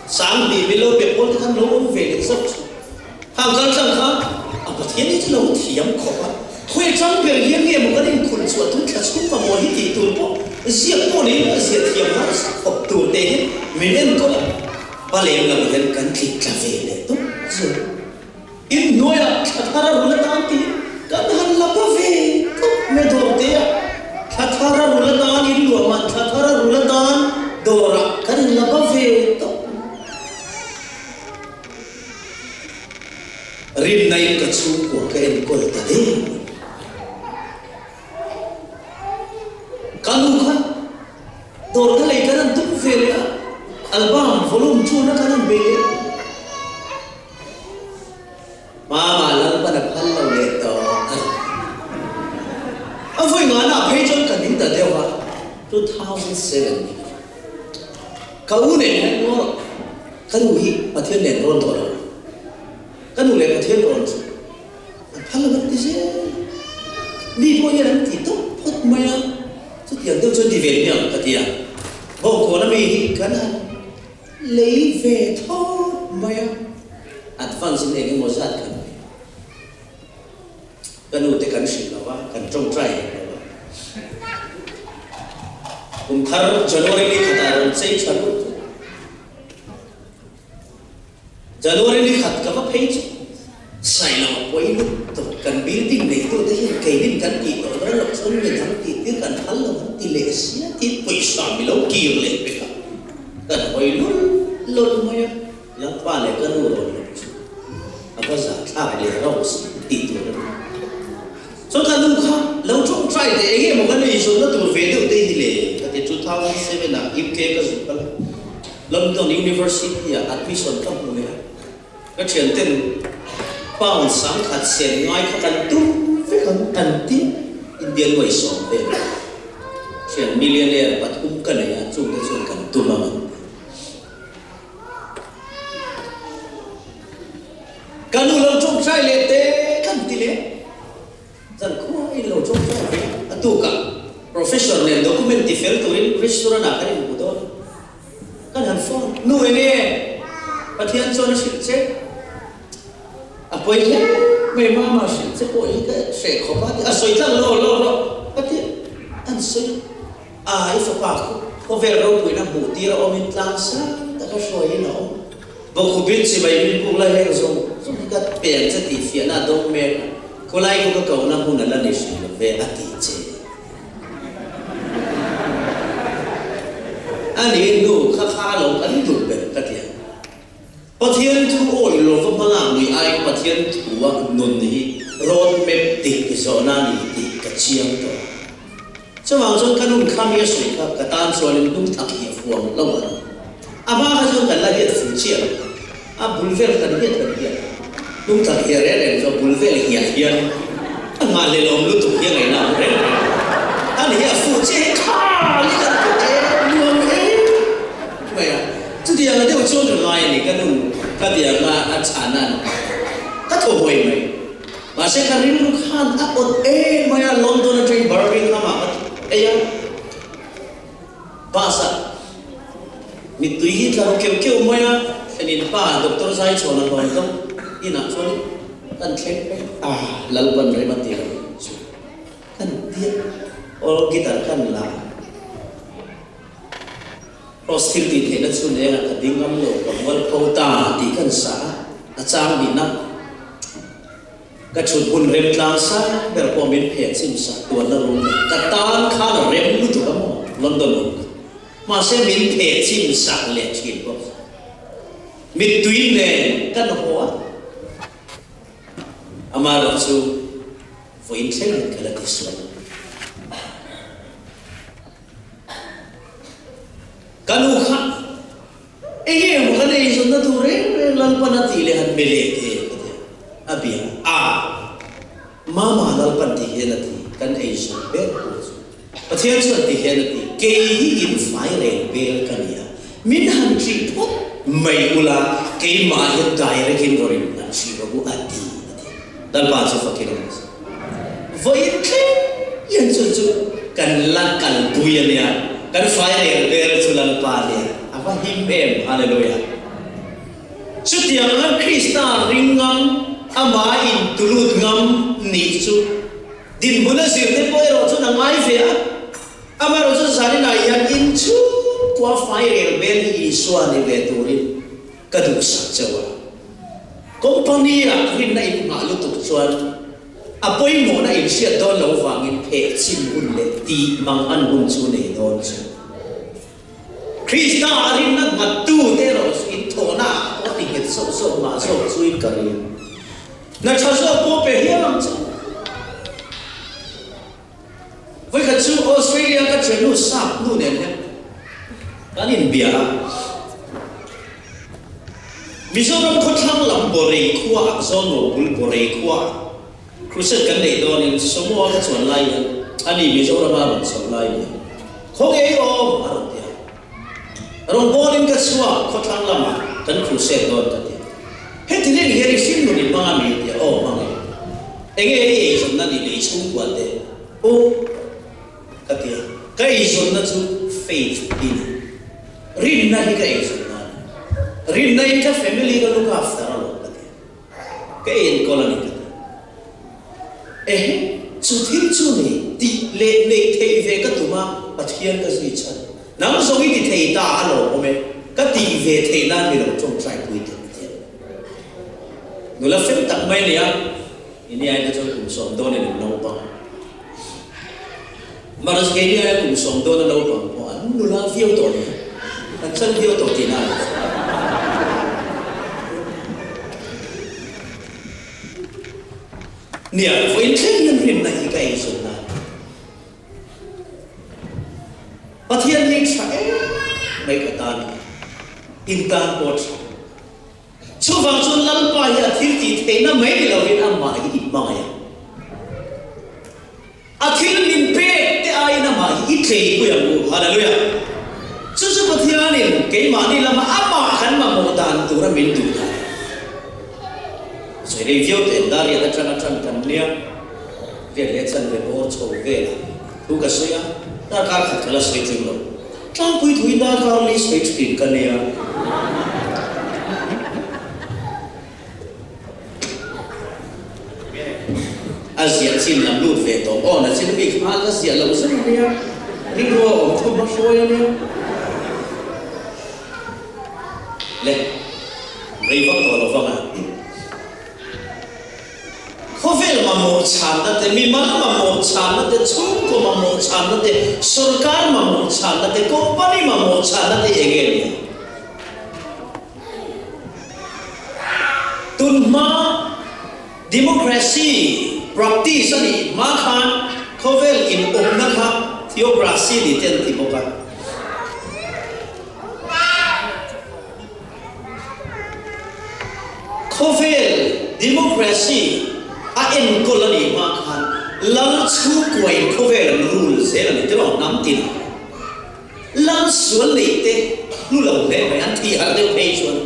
2000 min lo pe pawl te khan lo awm ve leh zauh thin. Hang kal tlang kha a Pathian hi chu lo thiam khawp a, khawi atang ber hian nge maw kan inkhulh chhuah tum thla chhung pa maw hi tih tur pawh ziak pawh niin a zia thiam harsa khawp tur te hian min enkawl a, pa lem lo hian kan tlik tla ve leh tawp zawk. Inhnuaiah thla thar a rul atan tiin kan han la pa ve tawp mai dawr te a, thla thar a rul atan inluahman thla thar a rul atan dawrah kan inla pa ve tawp mai. Rinna in ka chhungkua ka enkawl ta deuh mai. Ka nu kha dawr ka lei kan han tum ve leh a, album volume two na kan han bei leh a. Mama Lalpan a phal lo leh tawh a ni. A vawi ngana phei chuan ka ning ta deuh a, 2007 ni kha. Ka u nen hian ngaw Ka nu hi Pathian nen rawn tawh lo. Ka nu leh Pathian rawn chu an phal lo an ti zel. Mi pawh hian an ti tawp phawt mai a, chutiang deuh chuan ti ve hmiang ka ti a. Bawngkawn ami hi kan han lei ve thawt mai a, advance in eng emaw zat kan pe. Ka nu te kan hrilh lo a, kan tawngtai hek lo a. Kum thar January ni khatah rawn chei tha lut chu. January ni khat ka va phei chu Sailo a pawi lut tawh. Kan building neitu te hian keinin kan tih tawh dawn loh chuan midang tih tir kan phal lo an ti leh sia tiin pawisa mi lo kir leh pek a. Kan hawi lul lul mai a. Lalpa leh ka nu rawn loh chu a va zahthlak leh rauh si tih tur a ni. Chuan ka nu kha lo tawngtai teh eng nge maw ka nei zawhna tur ve deuh te hi le ka ti 2007 ah UK ka zuk kal a, London University ah admission ka hmu leh a, ka thianten pound 10,000 sen ngai kha kan tum vek ang an ti Indian nuai sawm vel thian millionaire pathum ka nei a chungte chuan kan tum ang an ti. Ka nu lo tawngtai leh te kan ti leh zan khua in lo tawngtai ve a tukah professor nen document ti fel turin restaurant ah kan inhmu dawn kan han phone nu enge Pathian chuan a hrilh che a pawi hle mai mama hrilh che pawh hi ka hreh khawp a a sawi tlang lo lo rawh ka ti an sawi A, i fapa khu khawvel ropuina hmuh tir a awmin tlang sang taka hruaiin a awm. Bawkhupin chibai min buk la heng zawng zawng hi ka peng che tih fiahna a dawng mek a, khawlai khu ka kohna hmun a la ni hrim lo ve a ti che. A nih hnu kha kha lo kan duh ber ka ti a. Pathian thu awih lova hmalak lui aiin Pathian thua nun hi road map dik zawhna a ni tih ka chiang tawh a. Chuvang chuan ka nun kha mi a sawi kha ka tan chuanin hnung thak hi a fuang lo a ni. A hma kha chuan kan la hiat fu chiah lo. A bul vel kan hiat kan hiat a. Hnung thak hiah reng reng chu a bul vel hiah hian a nghahhlelawm lutuk hi a ngaihna awm reng reng. A ni hi a fu chiah hi kha li kan ti em nuam em mai a. Chutiang a deuh chuan ka ngai a ni ka nun ka tianga a chhana ka thaw huai mai. Mahse ka rilru khan a awt em mai a, London atangin Birmingham ah ka ei a, bus ah mittui hi tla ru keuh keuh mai a, thlenin pa Doctor Zaichhawn a hlawn deuh inah chuan kan thleng phei a, Lalpan rem a ti lo chu kan tiah aw guitar kan la a. Cross thil tih theihna chu nengah ka ding ngam lo, ka mual pho ta tih kan sa a, a chang nihna ka chhut hun rem tlang sang ber pawh min phe chim sak tuanna rum leh ka tan khan a rem lutuk a maw London awm kha. Mahse min pheh chim sak leh thin bawk. Mittui nen kan haw a, amaherawh chu vawiin thleng ka la ti sual. Ka nu kha enge emaw kan eizawnna tur reng reng Lalpan a tih leh han be leh teh ka ti a, a bia a, Mama Lalpan ti hian a ti, kan eizawn ber pawh chu Pathian chuan ti hian a ti, Kei hi in fai reng bel ka ni a, min han ṭih phawt mai ula, keimah hian direct in rawn in han ṭih rawh u a ti a ti. Lalpa chu fakin a awm a. Vawiin thleng hian chu chu kan la kalpui a nia, kan fai rel vel chu Lalpa a nia, a va him em, Hallelujah. Chutiang anga Krista ring ngam, amah intulut ngam nih chu dinhmun a zirte pawh erawh chuan a ngai ve a, amaherawh chu zaninah hian inchhungkua fai rel vel hi Isua ni ve turin ka duhsak chauh a. Company-ah rinna in nghah lutuk chuan a pawimawhna in hriat dawn lo vangin pheh chim hun leh tih mang an hun chu nei dawn chu. Krista-ah rinna nghattu te erawh chu in thawhnaah pawh a ti nghet sawk sawk mah zawk chuin ka ring. Hna tha zawk pawh pe hial ang chu. Vawikhat chu Australia ka thiannu sap nu nen hian kan inbia a, Mizoram khawthlang lam Borei khua ah Zawnro bul Borei khua ah crusade kan neih dawnin Samoa ka chuan lai hian ani Mizorama rawn chhoh lai nia khaw ngei awm a rawn ti a, rawngbawlin ka chhuak khawthlang lamah kan crusade dawn ka ti a, heti reng hian i hrim nun i hmang a mi a ti a, aw hmang e. Enge i eizawnna ni lei chhungkua te aw ka ti a, ka eizawnna chu faith hi ni. Rinna hi ka eizawnna a ni. Rinna in ka family ka look after alawm ka ti a, ka enkawl a ni ka ti a. Ehe, chu thil chu ni tih leh neih theih ve ka tum a, Pathian ka zui chhan. Nang zawng i ti thei ta alawm awm e, ka tih ve theih nan mi lo tawngtai pui teh a ti a. Nula fel tak mai a ni a, ini aia chuan kum 10 dawn in an naupang. Maras keini aia kum 10 dawn a naupang pawh an nula viau tawh a ni a, an chan viau tawh tihna a ni. Nia, vawiin thleng hian rinna hi ka eizawn a ni. Pathian hi tha em mai ka tan a, in tan pawh tha. Chuvang chuan Lalpa hi a thil tih theihna mai ni lovin amah hi i hmangaih a. A thil min pek te aiin amah hi i tleipui ang u. Hallelujah! Chu chu Pathianin keimahni lama amah kan mamawh dan tura min duh dan a ni. Sawi rei viau teh Darian atang atang kan nia. Vel leh chanve bawr chho velah thu ka sawi a, darkar khat ka la sawi tling lo. Tlangpui thuin darkar li sawi thin ka nia. A ziah chin lam lut ve tawh aw, na chin mi kha la ziah lo zet a nia, rilru a awm thum a hruai a nia. Le, rei vak tawh lo vang a. Khawvel mamawh chhanna te, mimal mamawh chhanna te, chhungkaw mamawh chhanna te, sorkar mamawh chhanna te, company mamawh chhanna te eng nge nia? Tunhma democracy practice a nih hma khan khawvel inawmna kha theocracy ni te an ti bawk a. Khawvel democracy a enkawl a nih hma khan lal chhungkuain khawvel an rule zel a ni tiraw hnam tin lal sual neih te hlu lo hle mai an thih harh deuh phei chuan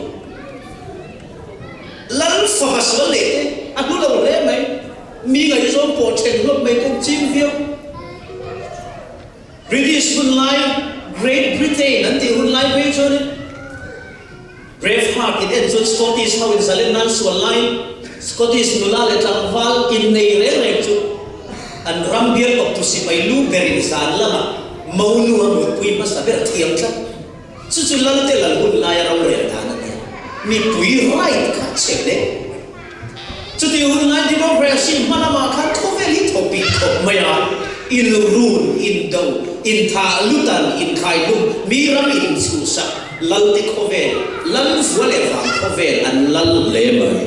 lal fapa sual neih te a hlu lo hle mai mi ngaihzawng pawh then hlawp mai ten ching viau. British hun lai, Great Britain an tih hun lai phei chuanin Braveheart in en chuan Scottish ho in zalen nan sual laiin Scottish nula leh tlangval innei reng reng chu an ram bial awptu sipai lu berin zan lamah monu a mutpui hmasa ber thiam tlat. Chu chu Lalte lal hun laia rorel dan a nia. Mipui right kha chhe hle. Chutih hun lai democracy hma lamah khan khawvel hi thaw bik khawp mai a. Inrun, indo, inthah, lutan, inkhaihlum, mi ram inchhuhsak, Lalte khawvel, Lal vua leh vang khawvel an lal hle mai.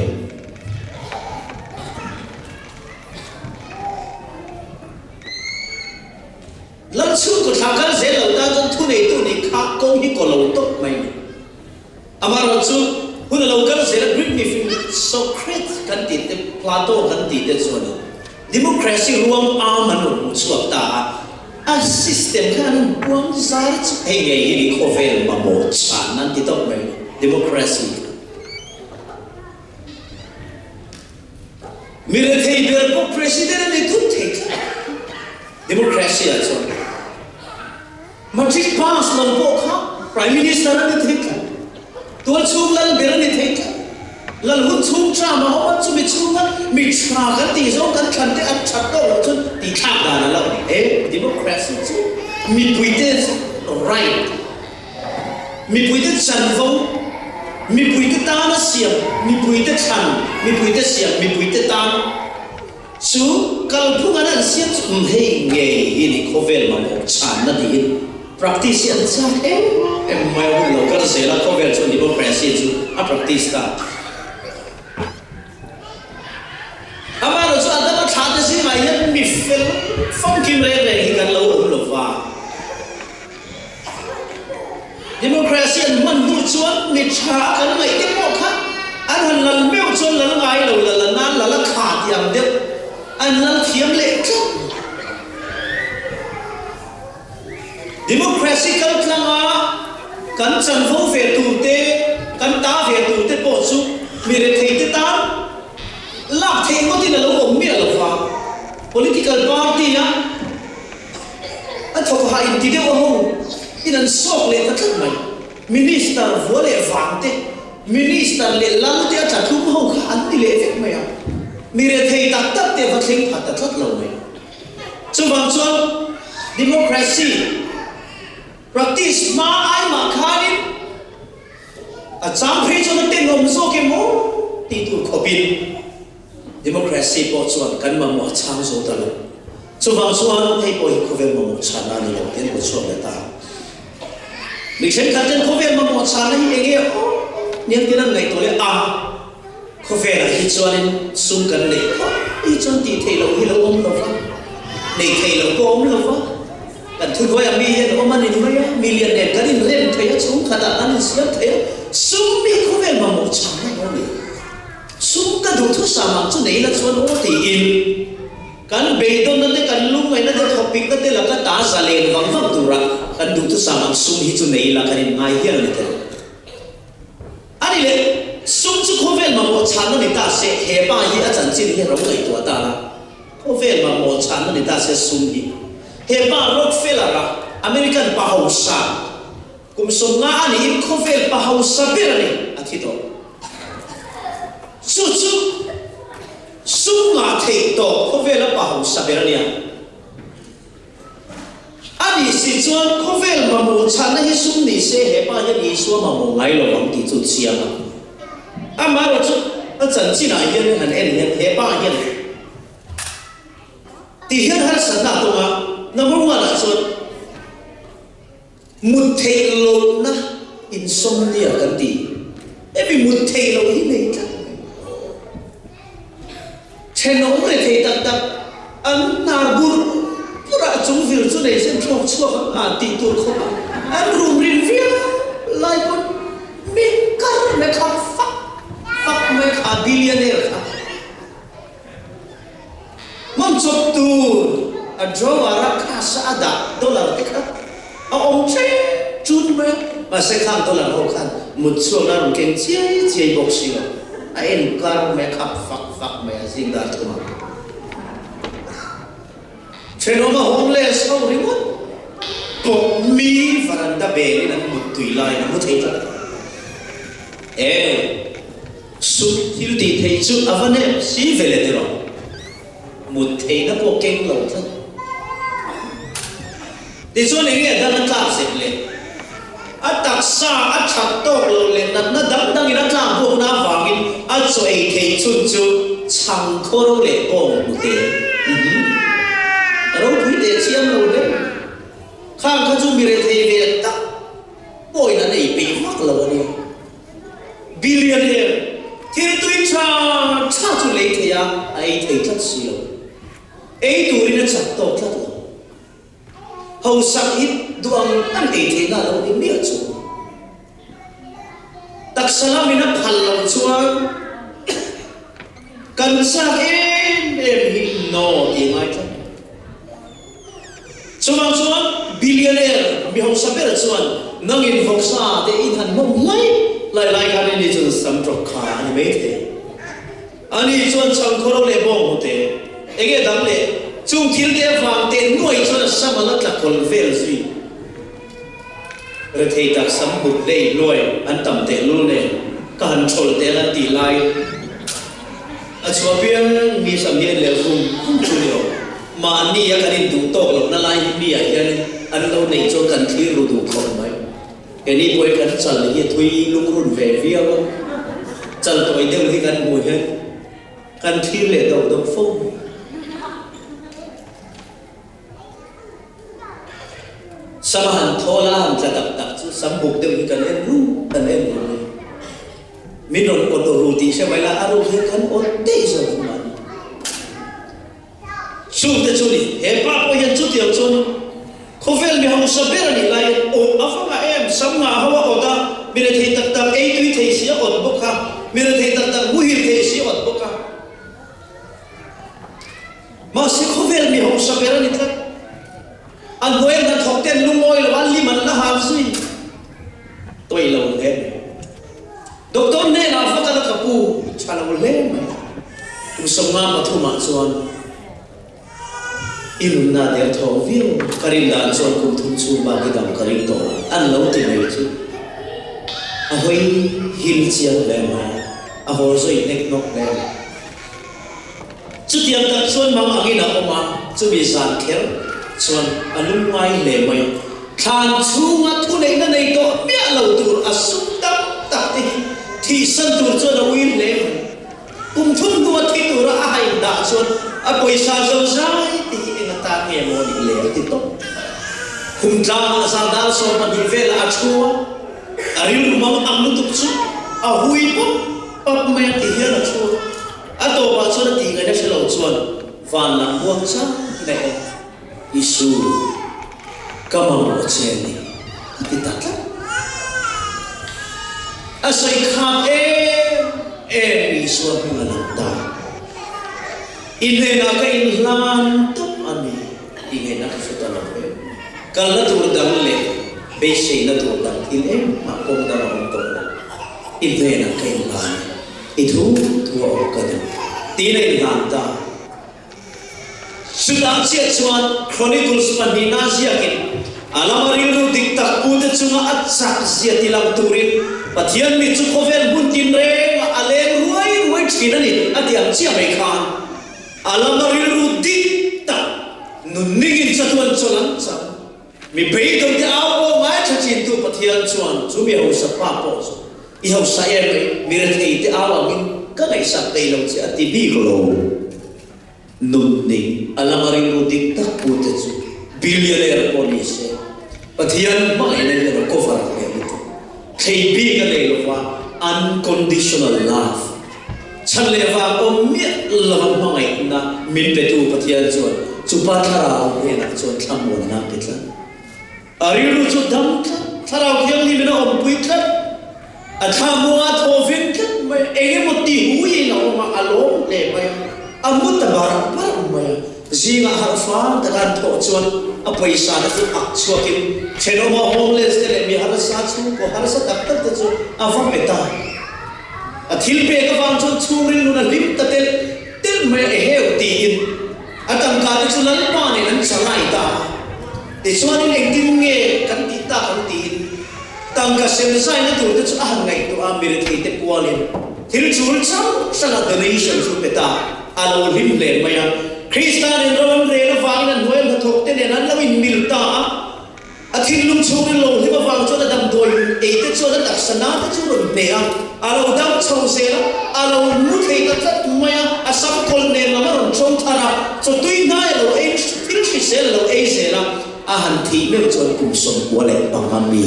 Lal chhungkaw thla kal zel lo tan chuan thuneitu nih kha kawng hi kaw lo tawp mai ni. Amaherawhchu, hun a lo kal zel a, Greek mifing Socrates kan tih te, Plato kan tih te chuanin democracy ruam am an rawn hmuh chhuak ta a, a system kha an rawn puang zai chu hei ngei hi ni khawvel mamawh chhan an ti tawp mai democracy kha. Mi rethei ber pawh president a ni thut thei tlat democracy ah chuan. Matric pass lo pawh kha Prime Minister a ni thei tlat. Tualchhung lal ber a ni thei tlat. Lal hun chhung term a awm a, chumi chhunga mi tha kan tih zawng kan thlan te an that tawh loh chuan tih thlak dan a lo ni. He democracy chu mipuite right, mipuite chanvo, mipuite tana siam, mipuite thlan, mipuite siam, mipuite tan, Chu kalphung an an siam chu um hei ngei hi ni khawvel mamawh chhanna tiin practice hi an chak em em mai a, hun lo kal zel a khawvel chuan democracy chu a practice ta. Amaherawhchu a dama thla te zingah hian mi fel famkim reng reng hi kan lo awm lo va. Democracy an hman hnu chuan mi tha a kan ngaih te pawh kha an han lal meuh chuan lal ngai lo la la nan la la kha tih ang deuh an lal thiam leh tlat mai. Democracy kal tlanga kan chanvo ve tur te, kan ta ve tur te pawh chu mi rethei te tan lak theih ngawtin a lo awm miah lo va. Political party a. A thawk ha inti deuh a ho in an sawk leh ta tlat mai. Minister vua leh vang te, Minister leh lal te a tla tlum ho kha an ni leh vek mai a. Mi rethei tak tak te va thleng pha ta tlat lo mai. Chuvang chuan Democracy practice hma ai mah khanin a chang phei chuan a tenawm zawk em aw tih tur khawpin Democracy pawh chuan kan mamawh a chhang zo ta lo. Chuvang chuan hei pawh hi khawvel mamawh chhanna a ni lo tih an rawn chhuak leh ta. Mi thenkhat ten khawvel mamawh chhanna hi eng nge aw niang tin an ngaihtuah leh a, khawvelah hi chuanin sum kan neih phawt hi chuan tih theih loh hi lo awm lo va, neih theih loh pawh awm lo va, kan thuhnuaiah mi hian awm an in mai a, mi lian nen kan inrem thei a, chhungkhatah kan insiam thei a, sum hi khawvel mamawh chhanna a lo ni. Sum ka duh thusam ang chu nei la chuan aw tiin kan beidawnna te kan lungngaihna te thawkpikna te laka ta zalen vang vang tura kan duh thusam ang sum hi chu nei la kan inngai hial a ni thei. A ni le, sum chu khawvel mamawh chhanna ni ta se, he pa hi a chanchin hi ro ngaihtuah ta la, khawvel mamawh chhanna ni ta se sum hi he pa Rockefeller-a American pa hausa kum 50 a niin khawvel pa hausa ber a ni, a thi tawh. Chu chu sum ngah theih tawh khawvela pa hausa ber a nia. A nih si chuan khawvel mamawh chhanna hi sum ni se he pa hian Isua mamawh ngai lo ang tih chu chiang a. Amaherawhchu a chanchinah hian han en hian he pa hian ti hian harsatna a tawng a, number one ah chuan Mut theih lohna insomnia kan ti. Hemi mut theih loh hi nei tlat mai. Thenawm leh thei tak tak an hnar bur bur ah chung vir chu nei sen thlawk chhuak ang a tih tur khawp a an rum rin viau lai pawn min kar mai kha fak fak mai kha billionaire kha. Hman chawp tur a drawer a cash a dah dollar te kha a awm ṭep ṭun mai a, mahse khang dollar ho khan mut chhuakna a rawn keng chiai chiai bawk si lo, a en kar mai a khap fak fak mai a zing dar thum a. Ṭhenawma homeless ho ringawt pawh mi varanda belin an mut tui laiin a mu thei tlat a. Eng. Sum thil tih theih chu a va nep si ve le tiraw? Mut theihna pawh keng lo tlat. Tichuan eng nge dang a tlak zep le? A taksa a that tawk lo leh natna dang dangin a tlak buakna avangin a chaw ei theih chhun chu chhang khaw ro leh bawng hnute. Ropui teh che. Khang kha chu mi rethei ve tak pawhin an ei peih vak lo a nia. Billionaire thil tui tha tha chu lei thei a, a ei thei tlat si lo. Ei turin a chak tawk tlat lo. Hausak hi duh ang ang ei theihna a lo ni miah chu. Taksa lamin a phal loh chuan kan chak em em hi no tih a ngai tlat. Chuvang chuan billionaire mi hausa ber chuan nangin vawksa te in han hmawm lai lai lai khan ini chuan sam tawk kha a ni maithei. Ani chuan changkhawro leh bawng hmute enge dang leh chung thil te avang teh nuai chuan a sam a la tla kawl vel zui. Rethei tak sam but lei hluai an tam teh lul nen ka han thawl teh ang an tih lai a chhuah piang mi sam hian leh vum vum chu ni awm. Mahni a kan induh tawk lohna lai hi mi ah hian an lo neih chuan kan thlir ru duh khawp mai. Keini pawh hi kan chal hi a thui lungrun ve viau a, chal tawi deuh hi kan hmuh hian kan thlir leh deuh deuh fo mai. Sam a han thawl a, a han tla tak tak chu sam buk deuh hi kan en ru kan en ru mai. Min rawn awt ru tih hre mai la, a ruk hian kan awt daih zawk ang mahni. Chungte chu ni, he pa pawh hian chutiang chuan khawvel mi hausa ber a nih laiin awh a va ngah em, sam ngah ho a awt a, mi rethei tak tak ei tui thei si a awt bawk a, mi rethei tak tak muhil thei si a awt bawk a. Mahse khawvel mi hausa ber a ni tlat. A hnuai hnathawk ten lungawi lo a lim an la hal zui tawih lo hle mai. Doctor hnenah va kal a ka pu tha lo hle mai. Kum 53 ah chuan i nunna der tho viau ka rin dan chuan kum thum chhung bak i dam ka ring tawh lo an lo ti mai chu a hawi hil chiang hle mai a, a haw zawi hnek hnawk hle mai. Chutiang tak chuan mang angin a awm a, chumi zan kher chuan a lungngai hle mai. Thlan chhunga thuneihna nei tawh miah lo tur a sum tam tak te hi thihsan tur chuan a ui hle mai. Kum thum hnua thi tura a hain dah chuan a pawisa zo zai te hi eng atan nge maw nih le a ti tawp. Khum tlangah zan dar 12 velah a thu a, a rilru mang ang lutuk chu a hui pawp pawp mai a ti hian a thu a. A tawpah chuan a tih ngaihna hre lo chuan van lam huang chang in a en. Isu, ka mamawh che a ni, a ti ta tlat. A sawi kham em em Isua hming a lang ta. I hnenah ka inhlan tawp a ni tih ngaihna ka hre ta lo ve. Kalna tur dang leh beiseina tur dang thil engmah kawng dang a awm tawh lo. I hnenah ka inhlan a. I thu thu a awm ka duh tiin a inhlan ta. Chutah chiah chuan Chronicles pahnihna ziakin a lama rilru dik tak pute chunga a chak zia ti lang turin Pathian mi chu khawvel hmun tinrengah a leng ruai ruai thin a ni a ti ang chiah mai khan a lama rilru dik tak nunningin chatuan chawlh an chang. Mi beidawng te au pawh ngaithla thintu Pathian chuan chu mi hausa pa pawh chu i hausa em mai, mi rethei te au angin ka ngaihsak thei lo che a ti bik lo. Nun ning a lama rilru dik tak pu te chu billionaire pawh ni se Pathian hmangaihna hian a cover hle lutuk. Thlei bik a nei lova unconditional love Chhan leh vang awm miah lova hmangaihna min petu Pathian chuan chupa thlarau hnenah chuan thlamuanna a pe tlat. A rilru chu dam tlat, thlarau thianghlimin a awmpui tlat, a thlamuanga a thaw vin tlat mai a, eng emaw ti huiin a awm a, a lawm hle mai a, a mu ta barh barh mai a. Zingah harhfang taka an thawh chuan a pawisa te chu ak chhuakin thenawma homeless te leh mi harsa chhungkaw harsa tak tak te chu a va pe ta. A thil pek avang chuan chhungril nun a hlim ta telh telh mai a, eheu tiin a tangka te chu Lalpa nen an chalai ta a. Tichuanin engtin nge kan tih tak ang tiin tangka sem zaina tur te chu a han ngaihtuah a, mirethei te pualin thil chul chang hrang a donation chu pe ta a lo hlim hle mai a. Krista nen ro an rel avangin a hnuai hnathawk te nen an lo inmil ta a. A thinlung chhungin lo hlim avang chuan a damdawi ei te chuan a taksa na te chu rawn hneh a, a lo dam chho zel a, a lo mu thei ta tlat mai a, a sam kawlh nen lam a rawn ṭo thar a, chawtui hnai a lo ei thil hrisel a lo ei zel a. A han thih meuh chuan kum 95 mi,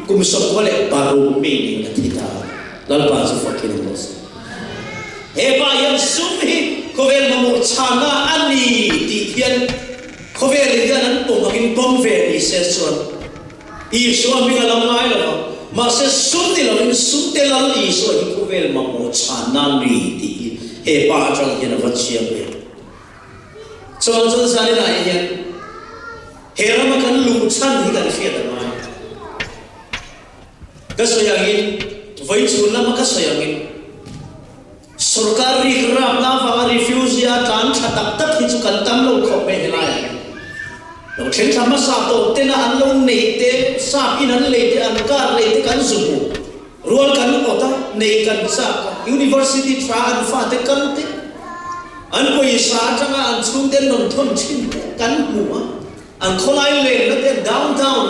kum 96 mi niin a thi ta a. Lalpa chu fakin a rawh se. He pa hian sum hi khawvel mamawh chhana a ni tih hian khawvel hian an pawm angin pawm ve ni se chuan Isua hming a lam ngai lo va, mahse sum ni lovin sum te lal Isua hi khawvel mamawh chhanna a ni tih hi he pa atang hian a va chiang ve. Chuan chuan zaninah hian he rama kan luh chhan hi kan hriat a ngai. Ka sawi angin, vawi chhun lama ka sawi angin, sorkar rik rapna avanga refugee a tlan tha tak tak hi chu kan tam lo khawp mai helaiah hian. Lo thleng thla hmasa tawh tena an lo neih te, sap in an lei te, an car lei te kan zu hmu. Rual kan awt a, neih kan chak a, university tha an fate kal te, an pawisa atanga an chhungte an rawn thawn thin te kan hmu a. An khawlai lenna te, downtown,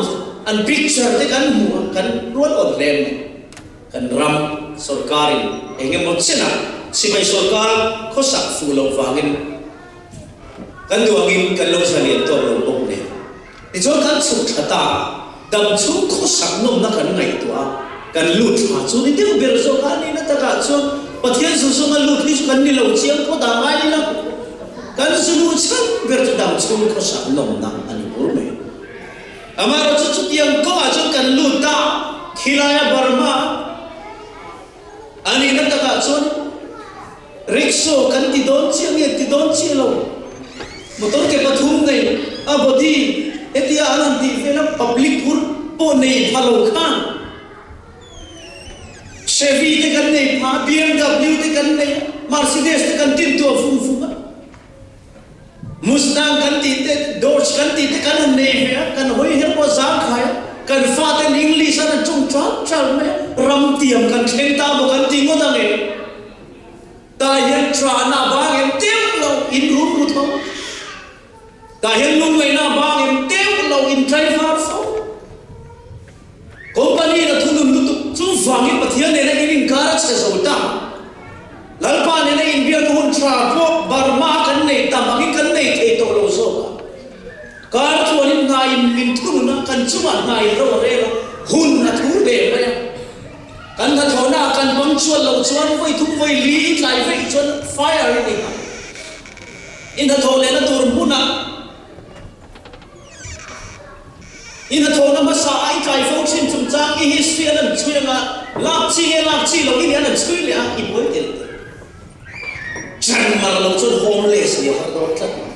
an picture te kan hmu a, kan rual awt hle mai. Kan ram sorkarin eng emaw chenah sipai sorkar khawsak fuh loh vangin kan duh angin kan lo zalian tawk lo bawk nen. Tichuan kan chhuk tha ta a, dam chhung khawsak nawmna kan ngaihtuah a, kan lut thla chu ni deuh ber zawk a nihna takah chuan Pathian zuzunga lut hi chu kan ni lo chiang phawt a ngai ila. Kan zulu chhan ber chu dam chhung khawsak nawmna a ni bur mai. Amaherawhchu chutiang kawngah chuan kan lut ta, khilaia Burma a nihna takah chuan rickshaw kan ti dawn chiah nge ti dawn chiah lo, motor ke pathum nei a body hetia an han tih vel a public phur pawh nei pha lo khan, Chevy te kan nei pha, BMW te kan nei a, Mercedes te kan tin tuah fung fung a, Mustang kan tih te, Dodge kan tih te kan han nei ve a, kan hawi her pawh zang khai a, kan faten English an han ṭawng ṭal ṭal mai a, ram tiam kan thleng ta maw kan ti ngawt ang e. Tah hian ṭahna bang em teuh lo in rum ru tho. Tah hian lungngaihna bang em teuh lo in driver fo. Company in a thunun lutuk chu vangin Pathian nena in inkar a chhe zo ta. Lalpa nena inbiakna hun tha pawh Burma kan nei tam angin kan nei thei tawh lo zawk a. Kar chuanin hna in min thunun a, kan chungah hna in ro a rel a, hun a thu ve mai a. Kan hnathawhna ah kan bang chuan loh chuan vawi thum vawi li i tlai veih chuan fire i ni nghal. I hnathawh lehna tur hmunah I hnathawhna hmasa a i tlai fo thin chungchang i history an an chhui anga lak chi nge lak chi lo i nih an an chhui leh a, i buai tel tel. Chan mar lo chuan homeless nih a har dawn tlat mai.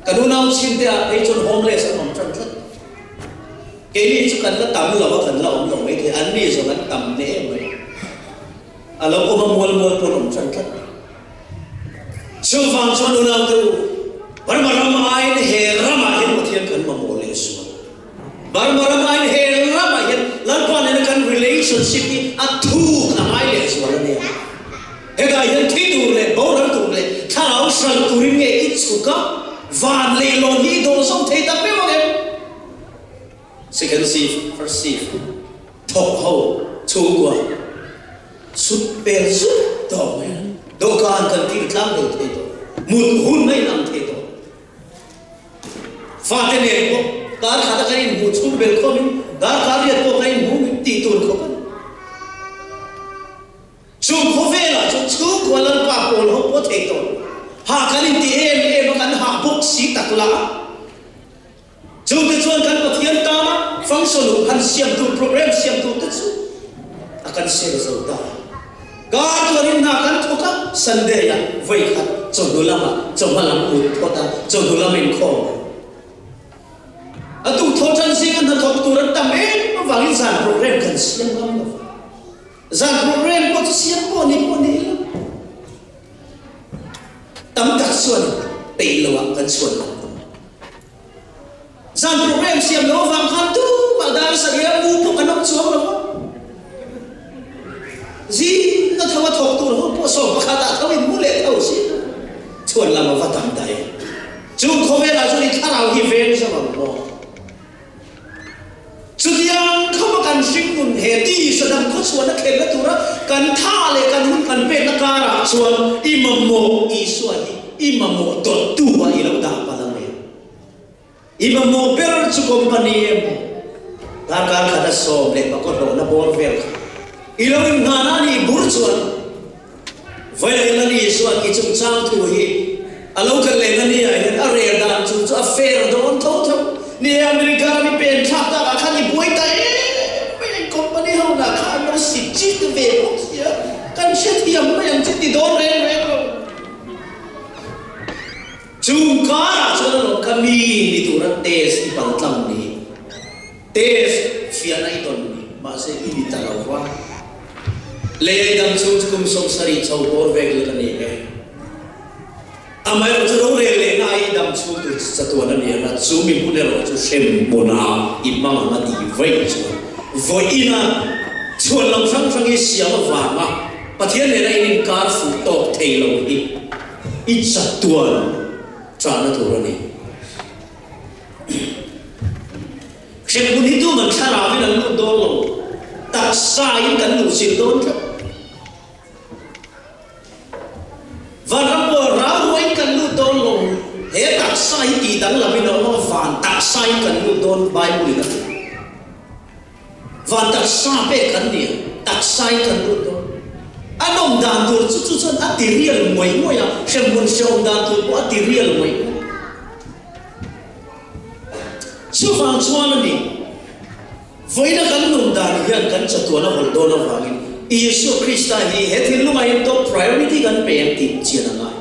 Kan unau chhinte ah phei chuan homeless an awm tan tlat. Keini chu kan la tam lo a, kan la awm lo maithei, an ni zawng an tam hle mai. A lo awm a mual mual pawn awm tan tlat mai. Chuvang chuan unaute u, Burma ram aiin he ramah hian Pathian kan mamawh leh sual. Burma ram aiin he ramah hian Lalpa nena kan relationship hi a thuk a ngai leh zual a nia. Hetah hian thi tur leh boral tur leh thlarau hral turin nge i chhuk a, van leihlawn hi i dawh zawk thei tak meuh ang em? Second shift, first shift, thawk ho chhungkua sut pel zut tawh mai a, dawhkan kan kil tlang lo thei tawh, mut hun a inang thei tawh. Fate nen pawh kar khat a kan inhmuh chhung bel khawmin darkar riat pawh kan inhmuh mai tih tur khawp a ni. Chung khawvelah chuan chhungkua Lalpa pawl ho pawh thei tawh lo. Hah kan inti em em a, kan hah bawk si tak lah a. Chute chuan kan Pathian tana function u han siam tur program siam tur te chu a kan share zo ta. Kar tuarin hna kan thawk a, Sunday ah vawi khat chawhnu lamah chawhma lam ut phawt a, chawhnu lam inkhawm a. A tuk thaw tan zinga hnathawk tur an tam em avangin zan program kan siam ngam lo va. Zan program pawh chu siam pawh ni pawh ni ila tam tak chuan peih loah kan chhuan lam ta. Zan program siam lo avang khan tumah dar sarih a mu pawh kan awm chuang lo a. Zing a tho a thawk tur ho pawh 11 ah tho in mu leh tho si chhuan lam a va tam ta em. Chung khawvelah chuan i thlarau hi veng zo ang maw? Chutiang khawpa kan hringnun he tisadam khawchhuahna khelna tura kan tha leh kan hun kan pekna karah chuan i mamawh Isua hi i mamawh dawttu ah i lo dah palh ang em? I mamawh ber chu company emaw darkar khat a 15 hlawhna bawr vel kha i lo innghan a nih bur chuan Vawiin a ni chuan i chungchang thu hi a lo kal leh na ni ah hian a rel dan chu chu a fair dawn tho tho. Ni e, America ram i pen thlak tak ah khan i buai ta em mai ang, company ho lah kha an lo sit chit ve bawk sia, kan hrethiam mai ang che ti dawn reng reng lo. Chung karah chuan a rawn ka mi ni tura test i pal tlang ni. Test fiahna i tawn ni, mahse i ni ta lo va. Lei dang chhung chu kum 70 chho bawr vek lek a ni e. Amaherawh chu rorel lehna a i dam chhung tur chu chatuan a ni ang a, chu mi hmun erawh chu hrem hmunah i hmang ang a tih vaih chuan vawiina chhuan lam hrang hrang i siam avanga Pathian nena in inkar fuh tawk thei lo hi i chatuan chahna tur a ni. Hremhmun hi tu man thlarau in an lut dawn lo, taksa in kan luh zir dawn tlat. Vanram pawh rau ruai in kan lut dawn lo, he taksa hi tih danglam in a awm a, van taksa in kan lut dawn Bible in a ti. Van taksa pek kan ni a, taksa in kan lut dawn. A nawm dan tur chu chu chuan a ti real nguai nguai a, hremhmun hrehawm dan tur pawh a ti real nguai nguai. Chuvang chuan a ni, vawiina kan nun dan hian kan chatuan a hawlh dawn avangin Isua Krista hi he thinlungah hian top priority kan pe ang tih chian a ngai.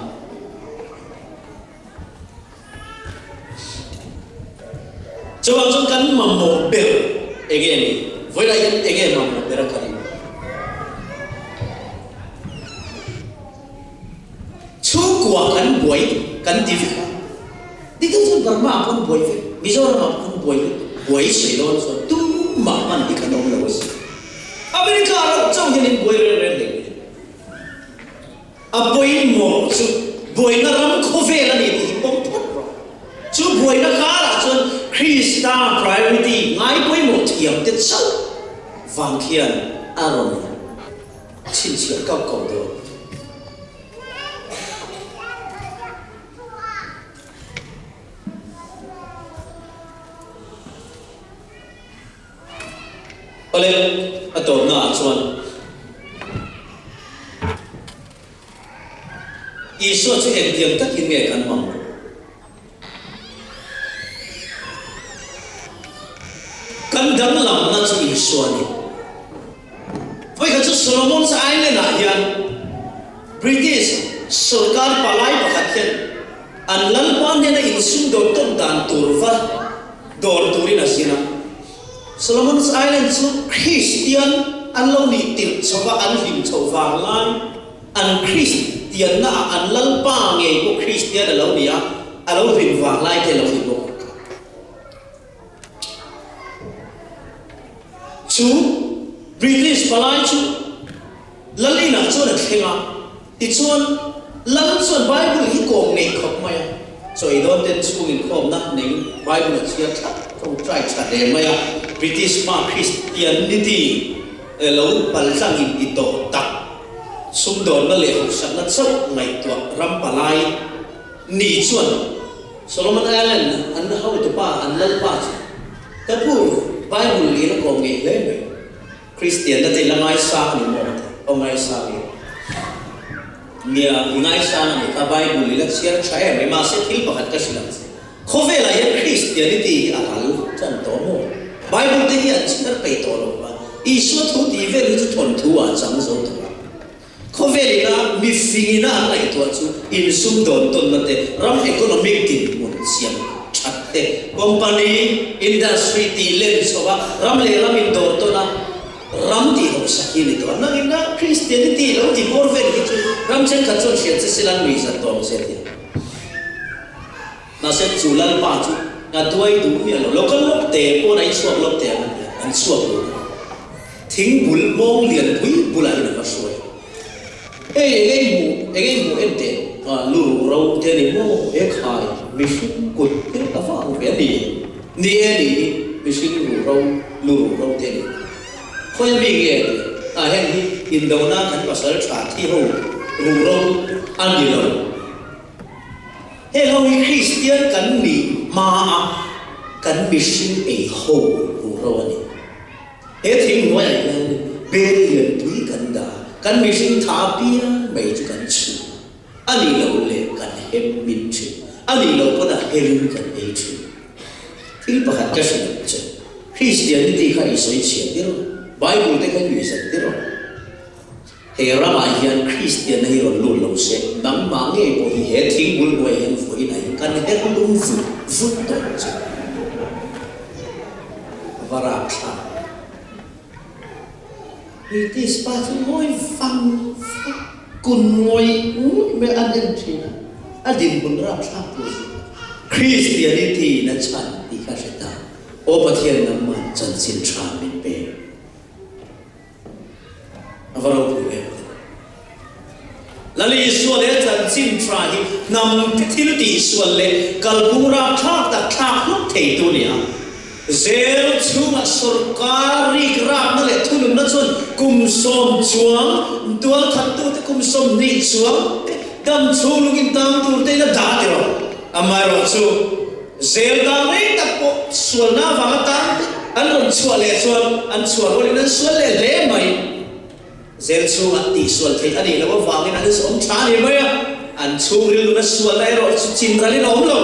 Chuvang chuan kan mamawh ber enge a ni? Vawiinah hian enge mamawh ber a kan in? Chhungkua kan buai kan ti vek a, diktak chuan Burma ah pawh an buai vek, Mizoram ah pawh an buai vek, buai sawi dawn chuan tumah hman hi kan awm lo a si. America loh chauh hian in buai reng reng hlei mai. A pawimawh chu buaina ram khawvel a ni tih hi pawm phawt rawh. Chu buaina karah chuan Krista priority ngai pawimawh thiam te chauh vang khian a rawn chhinchhiah kauh kauh dawn. Awle, a tawpna ah chuan Isua chu engtiang takin nge kan mamawh? Kan danglamna chu Isua a ni. Vawikhat chu Solomon's Island ah hian British sawrkar palai pakhat hian an lalpa hnena insum dawr tawn dan tur va dawr turin a zin a. Solomon's Island chu Kristian an lo nih tirh chhova an hlim chhoh vang lai. An Kristianna ah an Lalpa ngei pawh Kristian a lo ni a, a lo hlim vang lai te a lo ni bawk. Chu British palai chu Lal inah chuan a thleng a, tichuan Lal chuan Bible hi kawm ngei khawp mai a, chawi dawn ten chhung inkhawmna neiin Bible a chhiar thlap tawngtai tha hle mai a, British pa Christianity lo paltlangin i tawh tak. Sumdawnna leh hausakna chauh ngaihtuah ram palai ni chuan Solomon Island an hotupa an lalpa chu ka pu Bible in a kawm ngei hle mai. Kristianna te la ngaisang a ni maw? Aw ngaisang e. Nia, i ngaisang a ni kha Bible i la chhiar tha em mai mahse thil pakhat ka hrilh ang che. Khawvelah hian Christianity hi a ral tan tawh maw? Bible te hi an chhiar peih tawh lo va, Isua thu tih vel hi chu thawnthu ah a chang zo tawh a. Khawvel ina mifing ina an ngaihtuah chu insum dawn tawnna te, ram economic dinhmun siam that te, company, industry tih len chho a, ram leh ram indawr tawn a, ram tih hausak hi a ni tawh a. Nangin a Christianity lo ti bawr vel hi chu ram thenkhat chuan hriat che sila an nuihzat tawh ang che a ti a. Mahse chu Lalpa chu a duai duh miah lo. Lo kal lawk teh pawn a inchhuak lawk teh ang a ti a, an chhuak lo bawk a. Thing bul mawng lian pui bulah hian a va hruai. Hei eng ei hmuh, eng ei hmuh en teh. A lu ruh ro te a ni maw? He khai mihring kut te a va ang ve a ni. Ni e ni hi mihring ruh ro, lu ruh ro te a ni. Khawi a mi nge a ti? A heng hi indona kan pasal tha thi ho ruh ro a ni lo. Heng ho hi Kristian kan nih hma a. Kan mihring ei ho ruhro a ni. He thing hnuaiah hian bel lianpui kan dah a, kan mihring tha apiang mai chu kan chhuh a nih loh leh kan hem min thin, a nih loh pawn a helin kan ei thin. Thil pakhat ka hrilh ang che, Christianity kha i sawi chhiah tir rawh, Bible te kha i nuihzat tir rawh. He ramah hian Kristianna hi rawn lut lo se, nangmah ngei pawh hi he thingbul hnuaiah hian vawiin ah hian kan her lum vut vut tawh ang che. A va rapthlak. British pa chu ngawi vang vang, kun ngawih ngawih mai an en thin a, a dinhmun rapthlak tur chu. Christianity na chhan tih kha hre ta, Aw Pathian nangmah chanchin tha min pe. A va ropui em te. Lal Isua leh chanchin tha hi hnam thil tihsual leh kalphung rapthlak tak thlak hlawk thei tu a ni a. Zel chhungah sawrkar rik rapna leh thununna chuan kum sawm chuang tualthattute kum 20 chuang te dam chhung lungin tang tur te in a dah ti rawh. Amaherawhchu, Zel dang rei tak pawh sualna avanga tan te an rawn chhuah leh chuan an chhuah rualin an sual leh hle mai. Zel chhungah tihsual theih a nih loh avangin an awm tha a ni mai a, an chhungril nuna sualna erawh chu chinralin a awm lo.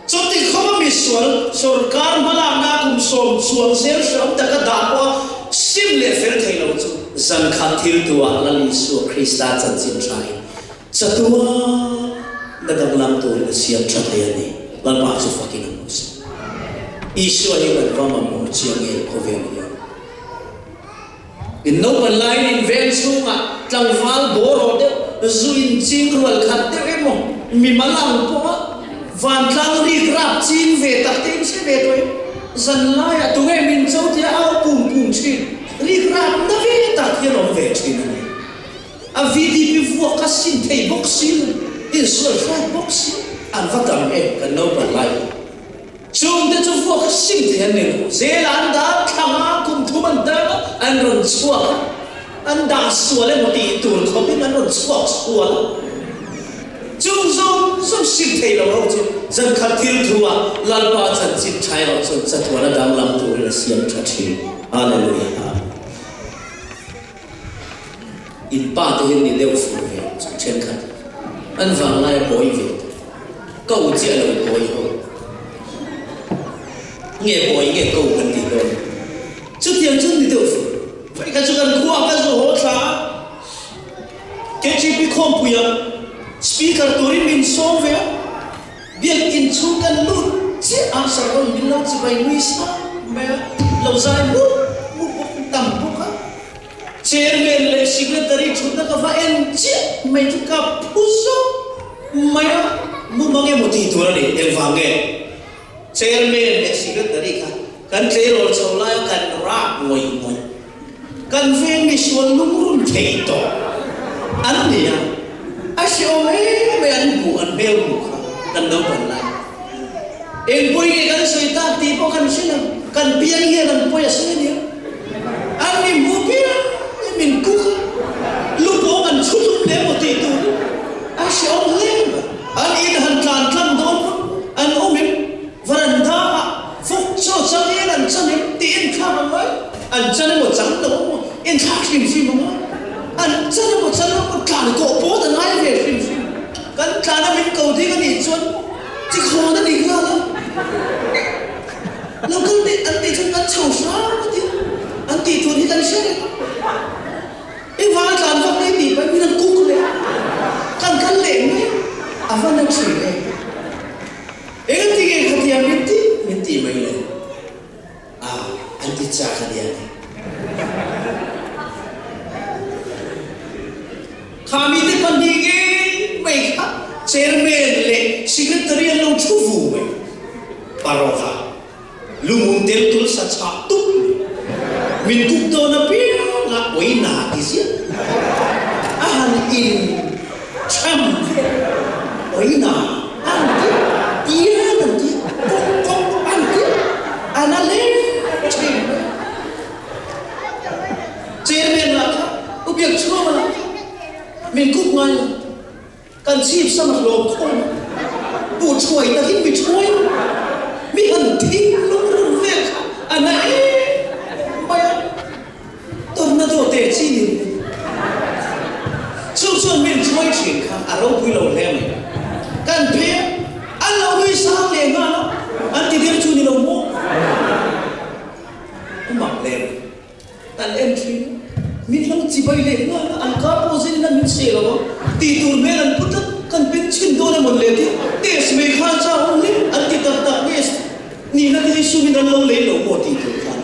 Chuti khawpa misual sawrkar hmalakna kum sawm chuang zel hreawm taka dah pawha sim leh fel thei lo chu zankhat thil tuah Lal Isua Krista chanchin thain Chatuan na danglam turin a siam tha thei a ni. Lalpa chu fakin a hmu se. Isua hi kan va mamawh chiang em khawvel hian. In naupan laiin in veng chhungah tlangval bawraw deuh, zu in ching rual khat deuh emaw, mimal ang pawha vantlang rik rap ching ve tak te in hre ve tawh em? Zan laiah tunge min cho tia au pung pung thin, rik rap na ve tak hian awm ve thin a ni. A VDP vuak a sin thei bawk si lo, insual hrat bawk si, an va tam em kan naupang lai pawh. Chungte chu vuak a sim thei an ni lo, zel an dah thlang a, kum thum an dang a, an rawn chhuak a, an dah sual emaw tih tur khawpin an rawn chhuak sual a. Chung zawng zawng sim thei lo ho chu zankhat thil thu ah Lalpa chanchin tha erawh chuan chatuan a danglam turin a siam tha thin. Hallelujah. In pa te hian ni deuh fur ve ang chu thenkhat an vanglai a pawi ve tawh. Ko chiah lo pawi ho. Nge pawi nge ko kan tih dawn. Chutiang chu ni deuh fur. Vei kha chu kan khua ka zu haw thla a. KGP khawmpuia speaker turin min sawm ve a. Biakinn chhung kan lut chiah a, Sargon min lo chibai nui sang mai a, lo zai mup mup bawk tam bawk a. Chairman leh Secretary thutna ka va en chiah mai chu ka phu zawk mai a, mumang emaw tih tur a ni, engvang nge? Chairman leh Secretary kha kan tleirawl chho laia kan rap ngawih ngawih, kan veng misual lungrun thei tawh an ni a, a hreawm em mai an hmuh an hmel hmuh kha kan naupan lai. Eng pawi nge kan sawi tak tih pawh kan hre lo, kan piang hian an pawi a sawi a nia. An mi hmuh piang in min kuk a, lu pawh kan chhu hlum lem maw tih tur a hreawm hle mai. An in han tlan tlang dawn pawn an awm em? Varanda ah fawk chaw chang in an chan em tih inthlak ang ngai, an chan emaw chang lo emaw inthlak hrim hrim ang ngai, an chan emaw chan lo emaw tlan kawh pawt a ngai ve hrim hrim. Kan tlan a min ko ding a nih chuan chi khawn a ni nghal a, lo kal teh an tih chuan kan chho hram a tia, an tih tur hi kan hre reng a. Engvanga tlan vak mai tih pahin min an kuk leh a, kan kal leh mai a, a va na thin em. Engati nge khatia min ti min ti mai le? A, an ti chak a nia ni. Kha mite pahnih ngei mai kha Chairman leh Secretary an lo thu vu mai. Parawha lumum tel tul sa chhah tup mai. Min kuk dawn apianga awina ti ziah. A han in cham vel awina an ti tian an ti kawk kawk an ti a na hle thin mai. Chairman lah kha U Biakchhuama lah kha min kuk ngai lo. Kan chhip sam a hlawm khawm a, buh thuai takin mi thuai a, mi han thing lutuk. Kan en thin a, min lo chibai leh nghal a, an kar pawh zin in a min seh lo a, tih tur hmel an pu tlat, kan pen chhin dawn emawn le tia test mai khan chau awm hle an ti tak tak nge nihna te hi sum in an lo lei lo maw tih tur khan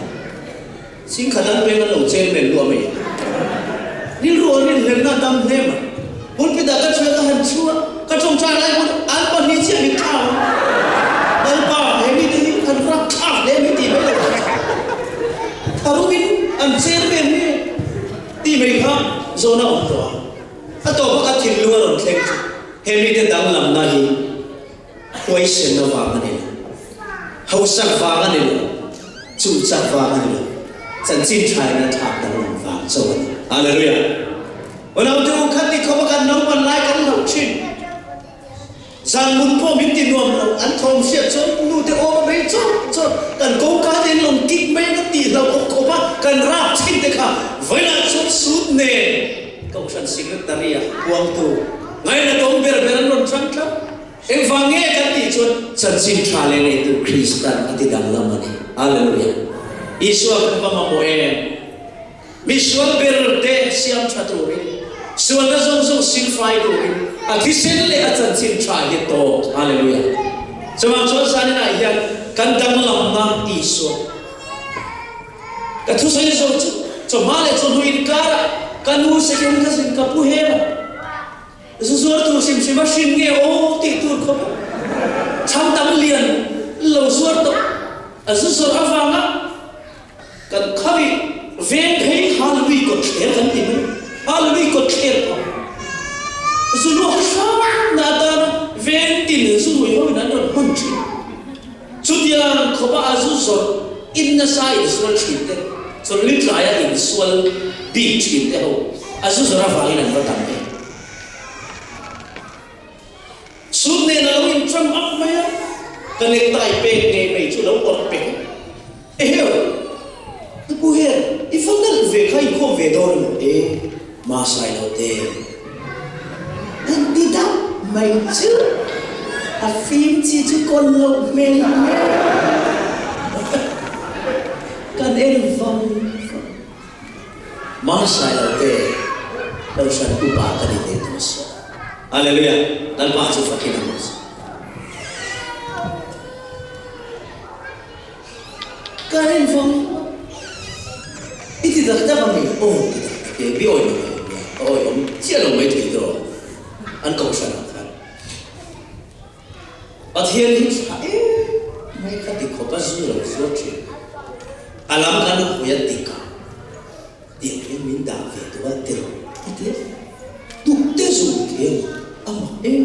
Singkhat an peng an lo chen men luah mai a, rilru an rinhlelhna a tam hle mai. Pulpit ah ka chhuah ka han chhu a, ka tawngtai lai pawn an pahnih chiah min thlau a, Lalpa he mite hi an rak thlak hle mai tih mai lo kha tharum in an chen men nge tih mai kha zawn a awm tawh a. A tawp a ka thinlung a rawn thleng chu he mite danglamna hi Huaisenna vang a ni lo, hausak vang a ni lo, chuhchak vang a ni lo, chanchin thaina thlak danglam vang chauh a ni. Hallelujah! Unau te u, khat ni khawpa kan naupan lai kan hlauh thin. Zan mut pawh min ti nuam lo, an thawm hriat chuan nu te awm a bei chawt chawt, kan kawngka te in lawng kik mai a tih hlauh awk khawp a, kan rap thin te kha vawilah chuan sut nen Kohhran Secretary a puangtu ngainatawm ber ber an rawn chang tlat. Engvang nge kan tih chuan chanchin tha leh neitu Kristan a ti danglam a ni. Hallelujah! Isua kan va mamawh em? Misual ber te siam tha turin, sualna zawng zawng silfai turin a thisen leh a chanchin tha hi a tawk. Hallelujah! Chuvang chuan zaninah hian kan danglamna Isua. Ka thusawi zawh chu chawhma leh chawhnu inkarah ka nu second cousin ka pu hem a. Zu zuar tur hrim hrim a hrim nge aw tih tur khawp a chhang tam lian lo zuar tawh a zu zawrh avanga kan khami veng phei Hallelui kawt thler kan ti mai Hallelui kawt thler pawh zu luak hrang na atana veng tin zu rui ho in an rawn hman thin chutiang khawp a a zu zawrh in nasa insual thin te chawlhli tlaia insual bik thin te ho A zu zawrh avangin an va tam em. Sut nen a lo intram up mai a, ka necktie pek ngei mai chu a lo awrh pek a. Eheu! Ka pu hian i va nalh ve kha inkhawm ve dawn emaw? E, Masai lo te. An ti dap mai chu a fim chi chu kawn loh hmel hle. Kan en vang vang. Hmasai lo te Kohhran upa ka ni ve tawh si. Hallelujah! Lalpa chu fakin a awm si. Ka en vang vang. I ti tak tak ami? Aw ti tak tak e, mi awi lo mai nia, ka awi awm chiah lo mai thei tawh an Kohhran ah khan. Pathian hi tha em mai ka ti khawp a zu lo zuar thin. A lam kan hawi a dik a, tiang hian min dah ve duh a ti rawh a ti a, tuk te zu thiam a mak em.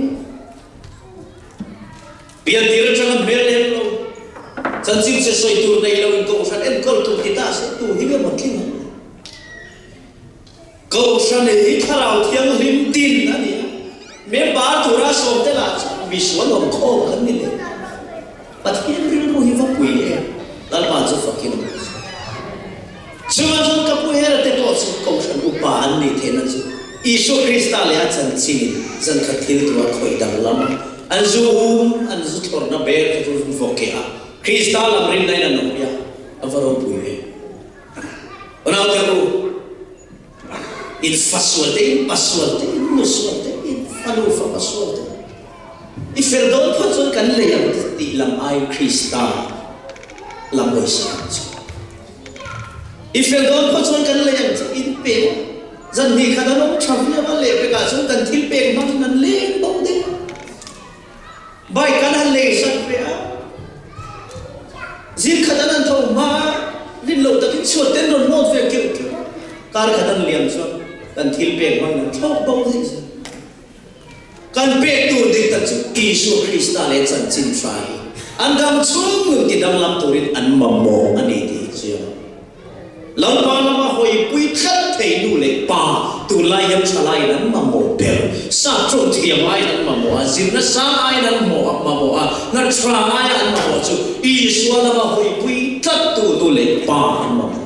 Pian tir atanga hmel lem lo, chanchin che sawi tur nei lo in kohhran enkawl tur ti ta se tu hi nge maw tling ang le. Kohhran hi Thlarau Thianghlim din a ni a, member tura sawmte lah chu misual awm khawm kan ni leh. Pathian rilru hi va pui em? Lalpa chu fakin a awm zawk. Chuvang chuan ka pu Hera te pawh chu Kohhran upa an nih theihna chu Isua Krista leh a chanchinin zankhat thil tura khawih danglam an zu um, an zu thlawrhna ber kha chu vawk keh a, Krista lam rinna in an awm a, a va ropui em? Unaute u, in fa sual te, in pa sual te, in nu sual te, in fanu fapa sual te, i fel dawn phawt chuan kan lei ang tih lam aiin Krista lam pawisa ang chu. I fel dawn phawt chuan kan lei ang chu in pe a, zan hnih khat an awm tha viau a, lehpekah chuan kan thil pek hmangin an leng bo deuh a. Bike kan han lei sak ve a, zing khat an han tho hma a, rin loh takin chhuat ten rawn nawt ve keuh keuh a, kar khat an liam chuan kan thil pek hmangin an thlawk bo daih zel. Kan pek tur dik tak chu Isua Krista leh chanchin hra hi an dam chhung nun ti danglam turin an mamawh a ni tih hi chiang a. Lalpa lama hawipui tlat thei nu leh pa tunlai hian thalaiin an mamawh ber. Sap tawng thiam aiin an mamawh a, zirna sang aiin an mamawh a, hna tha aia an mamawh chu Isua lama hawipui tlattu nu leh pa an mamawh.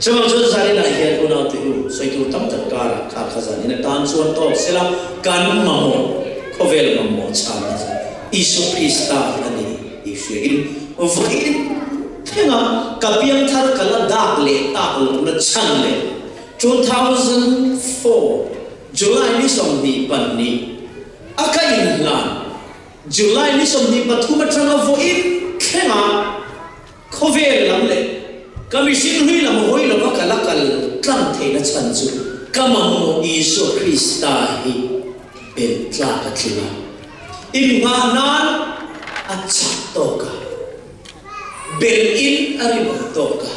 Chuvang chuan zaninah hian unaute u, sawi tur tam tak karah kha kha zanin atan chuan tawk sela kan mamawh, khawvel mamawh chhanna chu Isua Krista a ni tih hriain vawiin. thlenga ka piangthar ka la dak leh tak lohna chhan leh 2004 July ni 22 a ka inhlan July ni 23 atanga vawiin thlenga Khawvel lam leh ka mihring hlui lam hawi lova ka la kal tlang theihna chhan chu ka mamawh Isua Krista hi belh tlak a tling a, inngah nan a chak tawk a, belh in a rinawm tawk a,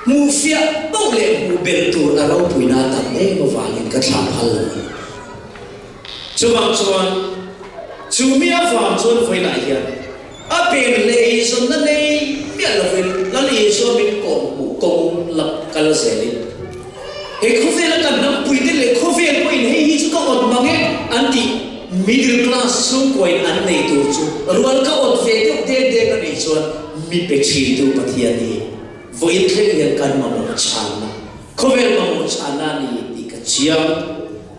hmuh fiah poh leh hmuh belh tur a ropuina a tam em avangin ka thlah phal lo a ni. Chuvang chuan, chu mi avang chuan vawiinah hian a pen leh eizawnna nei miah lovin Lal Isua min kawm hmuh kawng lak kal zelin he khawvela kan hnampuite leh khawvel pawhin hei hi chu ka awt mang e an tih middle class chhungkuain an nei tur chu rual ka awt ve deuh dek dek a nih chuan mi pe thintu Pathian hi vawiin thleng hian kan mamawh chhanna khawvel mamawh chhanna a ni tih ka chiang.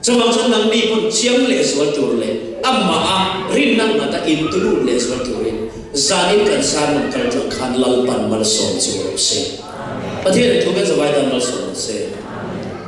Chuvang chuan nangni pawn chiang lehzual tur leh amah a rinna ngata intulut lehzual turin zanin kan sermon kal tlang khan Lalpan malsawm chu rawh se. Pathian in thu kan zavai dan malsawm rawh se.